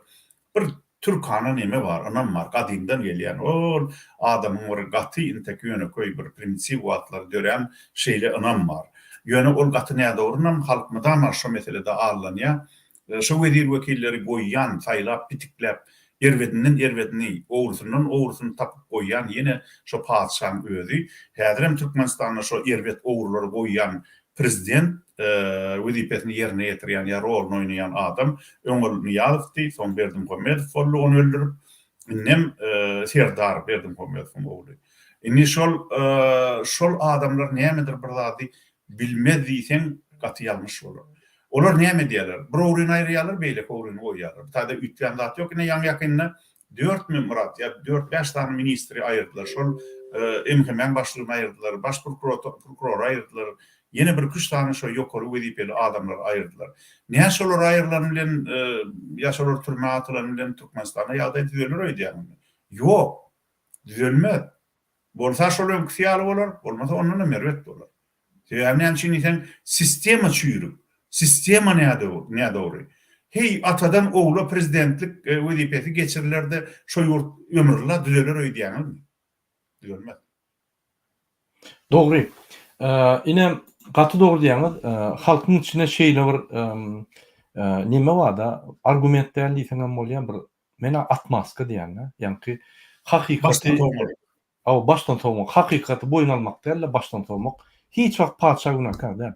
Bir türkana neme bar, ynam bar, gadymdan gelýän, ol adamyň bir gaty intek ýönekeý bir primitiw wagtlary dörän şeýle ynam bar. Ýöne ol gaty nädogry ynam, halk mydama şo meselede aldanýar. Şo wezir-wekilleri goýýan, saýlap, pitikläp, erbedinden erbedini, ogrusyndan ogrusyny tapyp goýýan ýene şo patyşaň özi. Häzirem Türkmenistanda şo erbet ogrulary goýýan Prezident wezipesini ýerine ýetirýän ýa roluny oýnaýan adam öň ol Nyýazowdy, soň Berdimuhamedow boldy ony öldürip, indem Serdar Berdimuhamedowyň ogly. Indi şol şol adamlar nämedir bir zady bilmez diýseň gaty ýalňyş bolar. Olar näme edýärler? Bir ogryny aýyrýarlar, beýleki ogryny goýýarlar. Bu taýda üýtgän zat ýok. Ine ýaňy-ýakynda Dörtmi, Myrat, ýa dört-bäş sany ministri aýyrdylar. Şol MHM-iň başlygyny aýyrdylar, baş prokurory aýyrdylar, ýene birküç sany şo ýokary wezipeli adamlary aýyrdylar. Nä şolar aýrylany bilen ýa şolar türmä atylany bilen Türkmenistanda ýagdaý düzeler öýdýäňizmi? Ýok. Düzelmez. Bolsa şol öňküsi ýaly bolar, bolmasa ondanam erbet bolar. Sebäbi näme üçin diýseň, sistema çüýrük, sistema nädogry. Heý, atadan ogla prezidentlik wezipesi geçiriler-de, şo ýurt ömürlla düzeler öýdýäňizmi? Düzelmez. Dogry. Ine, gaty dogry diýýäňiz. Halkyň içinde şeýle bir neme bar-da, argument däl diýseň hem bolýar, bir men-ä otmaska diýýän-de, ýaňky hakykaty Hawa, başdan sowmak. Hakykaty boýun almak däl-de, başdan sowmak. Hiç wagt patyşa günäkär däl.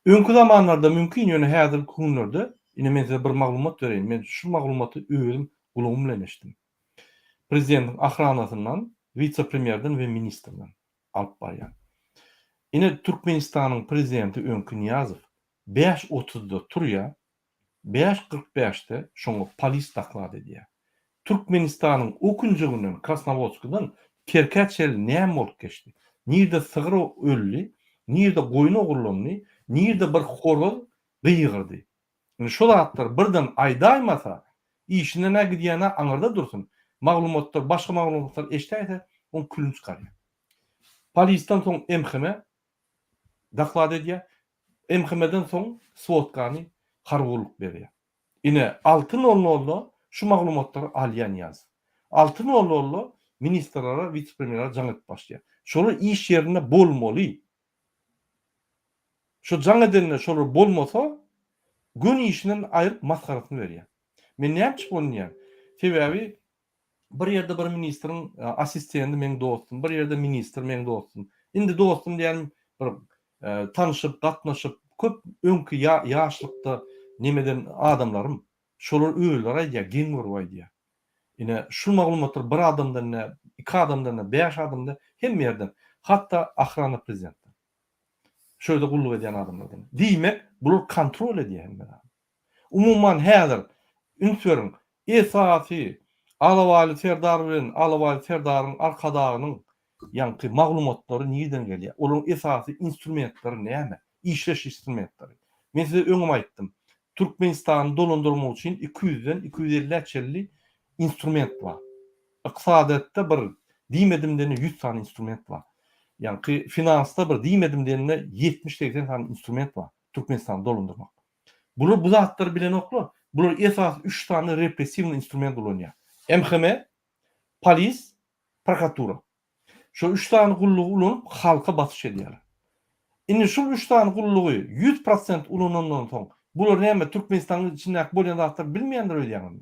Öňki zamanlarda mümkin, ýöne häzirki günlerde, ine men size bir maglumat bereýin, men şu maglumaty özüm gulagym bilen eşitdim. Prezidentiň ahranasyndan, wise-premýerden we ministrden alyp barýan. Ine Türkmenistanyň prezidenti öňki Nyýazow bäş otuzda turýar. 5 45-de şoňa polis doklad edýär. Türkmenistanyň o künjeginden, Krasnowodskdan Kerkä çenli näme bolup geçdi? Nirde sygyr öldi, nirde goýun ogurlandy, nirde bir horaz gygyrdy? Indi şo zatlary birden aýdaýmasa, işinden-ä gidýän-ä aňyrda dursun, maglumatlar, başga maglumatlar eşidäýse, oň külüni çykarýar. Polisden soň MHM doklad edýär. MHM-den soň swodkany harby gulluk berýär. Ine, alty nol nolda şu maglumatlary alýan Nyýazow. Alty nol nolda ministrlere, wise-premýerlere jaň edip başlaýar. Şolar iş ýerinde bolmaly. Şo jaň edende şolar bolmasa, göni işinden aýryp masgarasyny berýär. Men näme üçin ony diýýän? Sebäbi bir ýerde bir ministriň assistendi meň dostum, bir ýerde ministr meň dostum. Indi dostum diýýänim bir tanşyp, gatnaşyp, köp öňki ýaşlykda nemeden adamlarym. Şolar özleri aýdýar, geň görüp aýdýar. Ine, şu maglumatlar bir adamdan däl, iki adamdan däl, bäş adamdan däl, hemme ýerden. Hatda ahrana prezidentden. Şu ýerde gulluk edýän adamlardan. Diýmek, bular kontrol edýär hemme zady. Umuman häzir, üns beriň, esasy Alabaýly serdar bilen Alabaýly serdaryň arkadagynyň ýaňky maglumatlary nirden gelýär? Olaryň esasy instrumentleri näme? Işleş instrumentleri. Men size öňem aýtdym. Türkmenistany dolandyrmak üçin 200-den 250-ä çenli instrument bar. Ykdysadyýetde bir diýmedim diýende 100 sany instrument bar. Ýaňky finansda bir diýmedim diýende 70-80 sany instrument bar Türkmenistany dolandyrmak. Bular bu zatlary bilenoklar. Bular esasy üç sany repressiwnyý instrument ulanýar. MHM, polis, prokuratura. Şo üç sany gullugy ulanyp halka basyş edýärler. Indi şul üç sany gullugy 100% ulanandan soň bular näme Türkmenistanyň içindäki bolýan zatlary bilmeýändir öýdýäňizmi?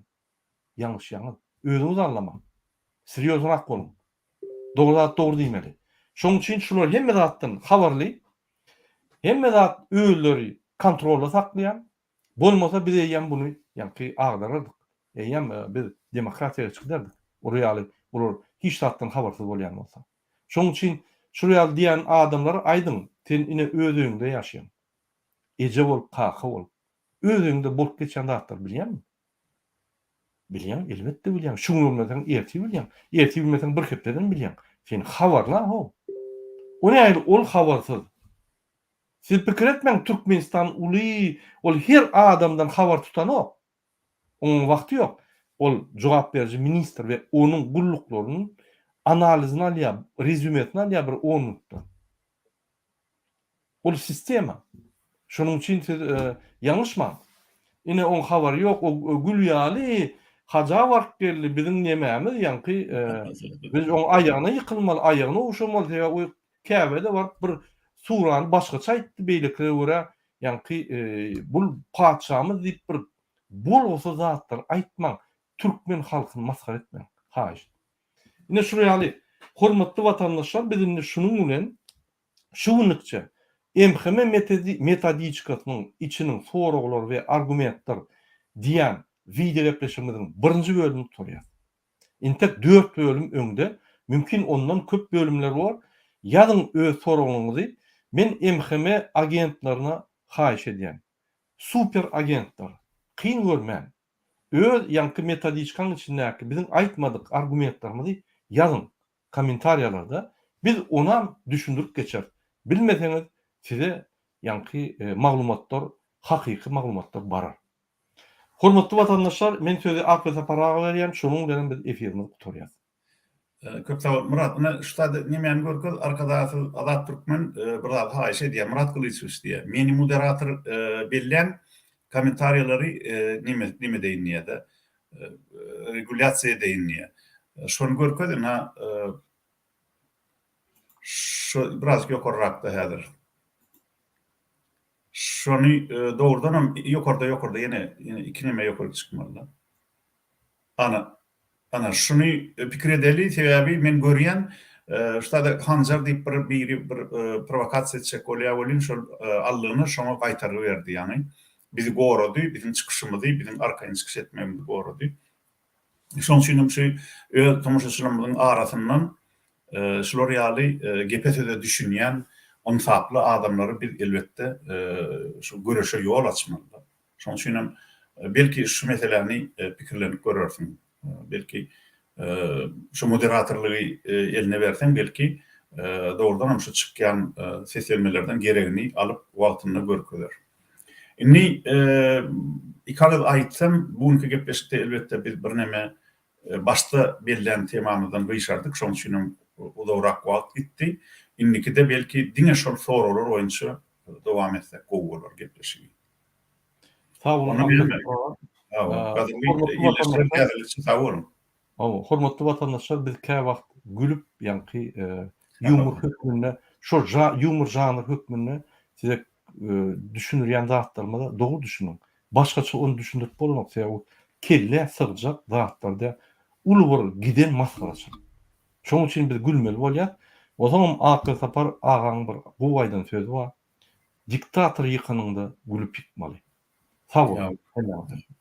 Ýalňyşýaňyz. Özüňiz aldamaň. Serýozrak boluň. Dogry zat dogry diýmeli. Şoň üçin şular hemme zatdan habarly. Hemme zat özleri kontrolda saklaýan. Bolmasa biz eýýäm buny ýaňky agdarardyk. Eýýäm biz demokratiýa geçip giderdik. Olar ýaly olar hiç zatdan habarsyz bolýan bolsa. Şoň üçin şul ýaly diýýän adamlara aýdyň, sen ine öz öýüňde ýaşaýaň. Eje bolup, kaka bolup. Öz öýüňde bolup geçýän zatlary bilýäňmi? Bilýäň, elbetde bilýäň. Şu gün bilmeseň, ertir bilýäň. Ertir bilmeseň, bir hepdeden bilýäň. Sen habarla-how. O nähili ol habarsyz? Siz pikir etmäň Türkmenistan uly, ol her adamdan habar tutanok. Onuň wagty ýok. Ol jogap beriji ministr we onuň gulluklarynyň analizini alýar, rezýumesini alýar bir on minutda. Ol sistema. Şonuň üçin siz ýalňyşmaň. Ine oň habary ýok, o gül ýaly haja baryp geldi, biziň nemämiz ýaňky biz oň aýagyna ýykylmaly, aýagyna ogşamaly, sebäbi o Käbede baryp bir surany başgaça aýtdy beýlekilere görä ýaňky bul patyşamyz diýip bir bolgusyz zatlary aýtmaň türkmen halkyny masgara etmäň haýyşt. Ine şul ýaly hormatly watandaşlar biz indi şunuň bilen şu günlükçe MHM metodiçkasynyň içiniň soraglary we argumentler diýen wideo gepleşigimiziň birinji bölümini gutarýas. Intek dört bölüm öňde, mümkin ondan köp bölümler bor. Ýazyň öz soragyňyzy. Men MHM agentlerine haýyş edýän. Super agentler. Kyn görmän. Öz ýaňky metodiçkaň içindäki biziň aýtmadyk argumentlerimizi ýazyň kommentariýalarda. Biz onam düşündirip geçeris. Bilmeseňiz size ýaňky maglumatlar hakyky maglumatlar barar. Hormatly watandaşlar, men sözi Akly Sapar aga berýän, şonuň bilenem biz efirimizi gutarýas. Köp sag bol Myrat. Ine şu taýda nemäni görkez Arkadagsyz Azat Türkmen bir zat haýyş edýär Myrat Gylyçowiç diýýär. Meni moderator belläň kommentariýalary neme neme edeýin diýýär-de. Regulýasiýa edeýin diýýär. Şony görkez ine şu birazjyk ýokarrakda häzir. Şony dogrudanam ýokarda ýokarda ýene ýene iki neme ýokaryk çykmalyda. Ana ana şuny pikir edeli sebäbi men görýän şu taýda Hanjar diýip bir biri bir prowokasiýa etjek bolýar welin şol aldygyna şoňa gaýtargy berdi ýaňy bizi gorady biziň çykyşymyzy biziň arkaýyn çykyş etmegimizi gorady. Şonuň üçin hem şu öz tomaşaçylarymyzyň arasyndan şular ýaly gepe-söze düşünýän ynsaply adamlary biz elbetde şu göreşe ýol açmaly. Şonuň üçin hem. Belki şu meseläni pikirlenip görersiň. Belki şu moderatorlygy eline berseň belki dogrudanam şu çykýan seslenmelerden geregini alyp wagtynda görkezer. Indi iki agyz aýtsam bu günki gepleşikde elbetde biz birneme başda bellän temamyzdan gyşardyk şoň üçinem uzagrak wagt gitdi. Indikide belki diňe şol soraglar boýunça dowam etsek gowy bolar gepleşigi. Sag boluň. Sag boluň. Gadyrly ildeşler häzirlikçe sag boluň. Hawa, hormatly watandaşlar biz käwagt gülüp ýaňky ýumor hökmünde şol ýumor žanr hökmünde size düşündirýän zatlarymyza dogry düşüniň. Başgaça ony düşündirip bolanok sebäbi kellä sygjak zatlar däl. Uly bir giden masgaraçylyk. Şonuň üçin biz gülmeli bolýas. Onsoňam Akgülsapar agaň bir gowy aýdan sözi bar. Diktatory ýykanyňda gülüp ýykmaly. Sag boluň hemmäňize.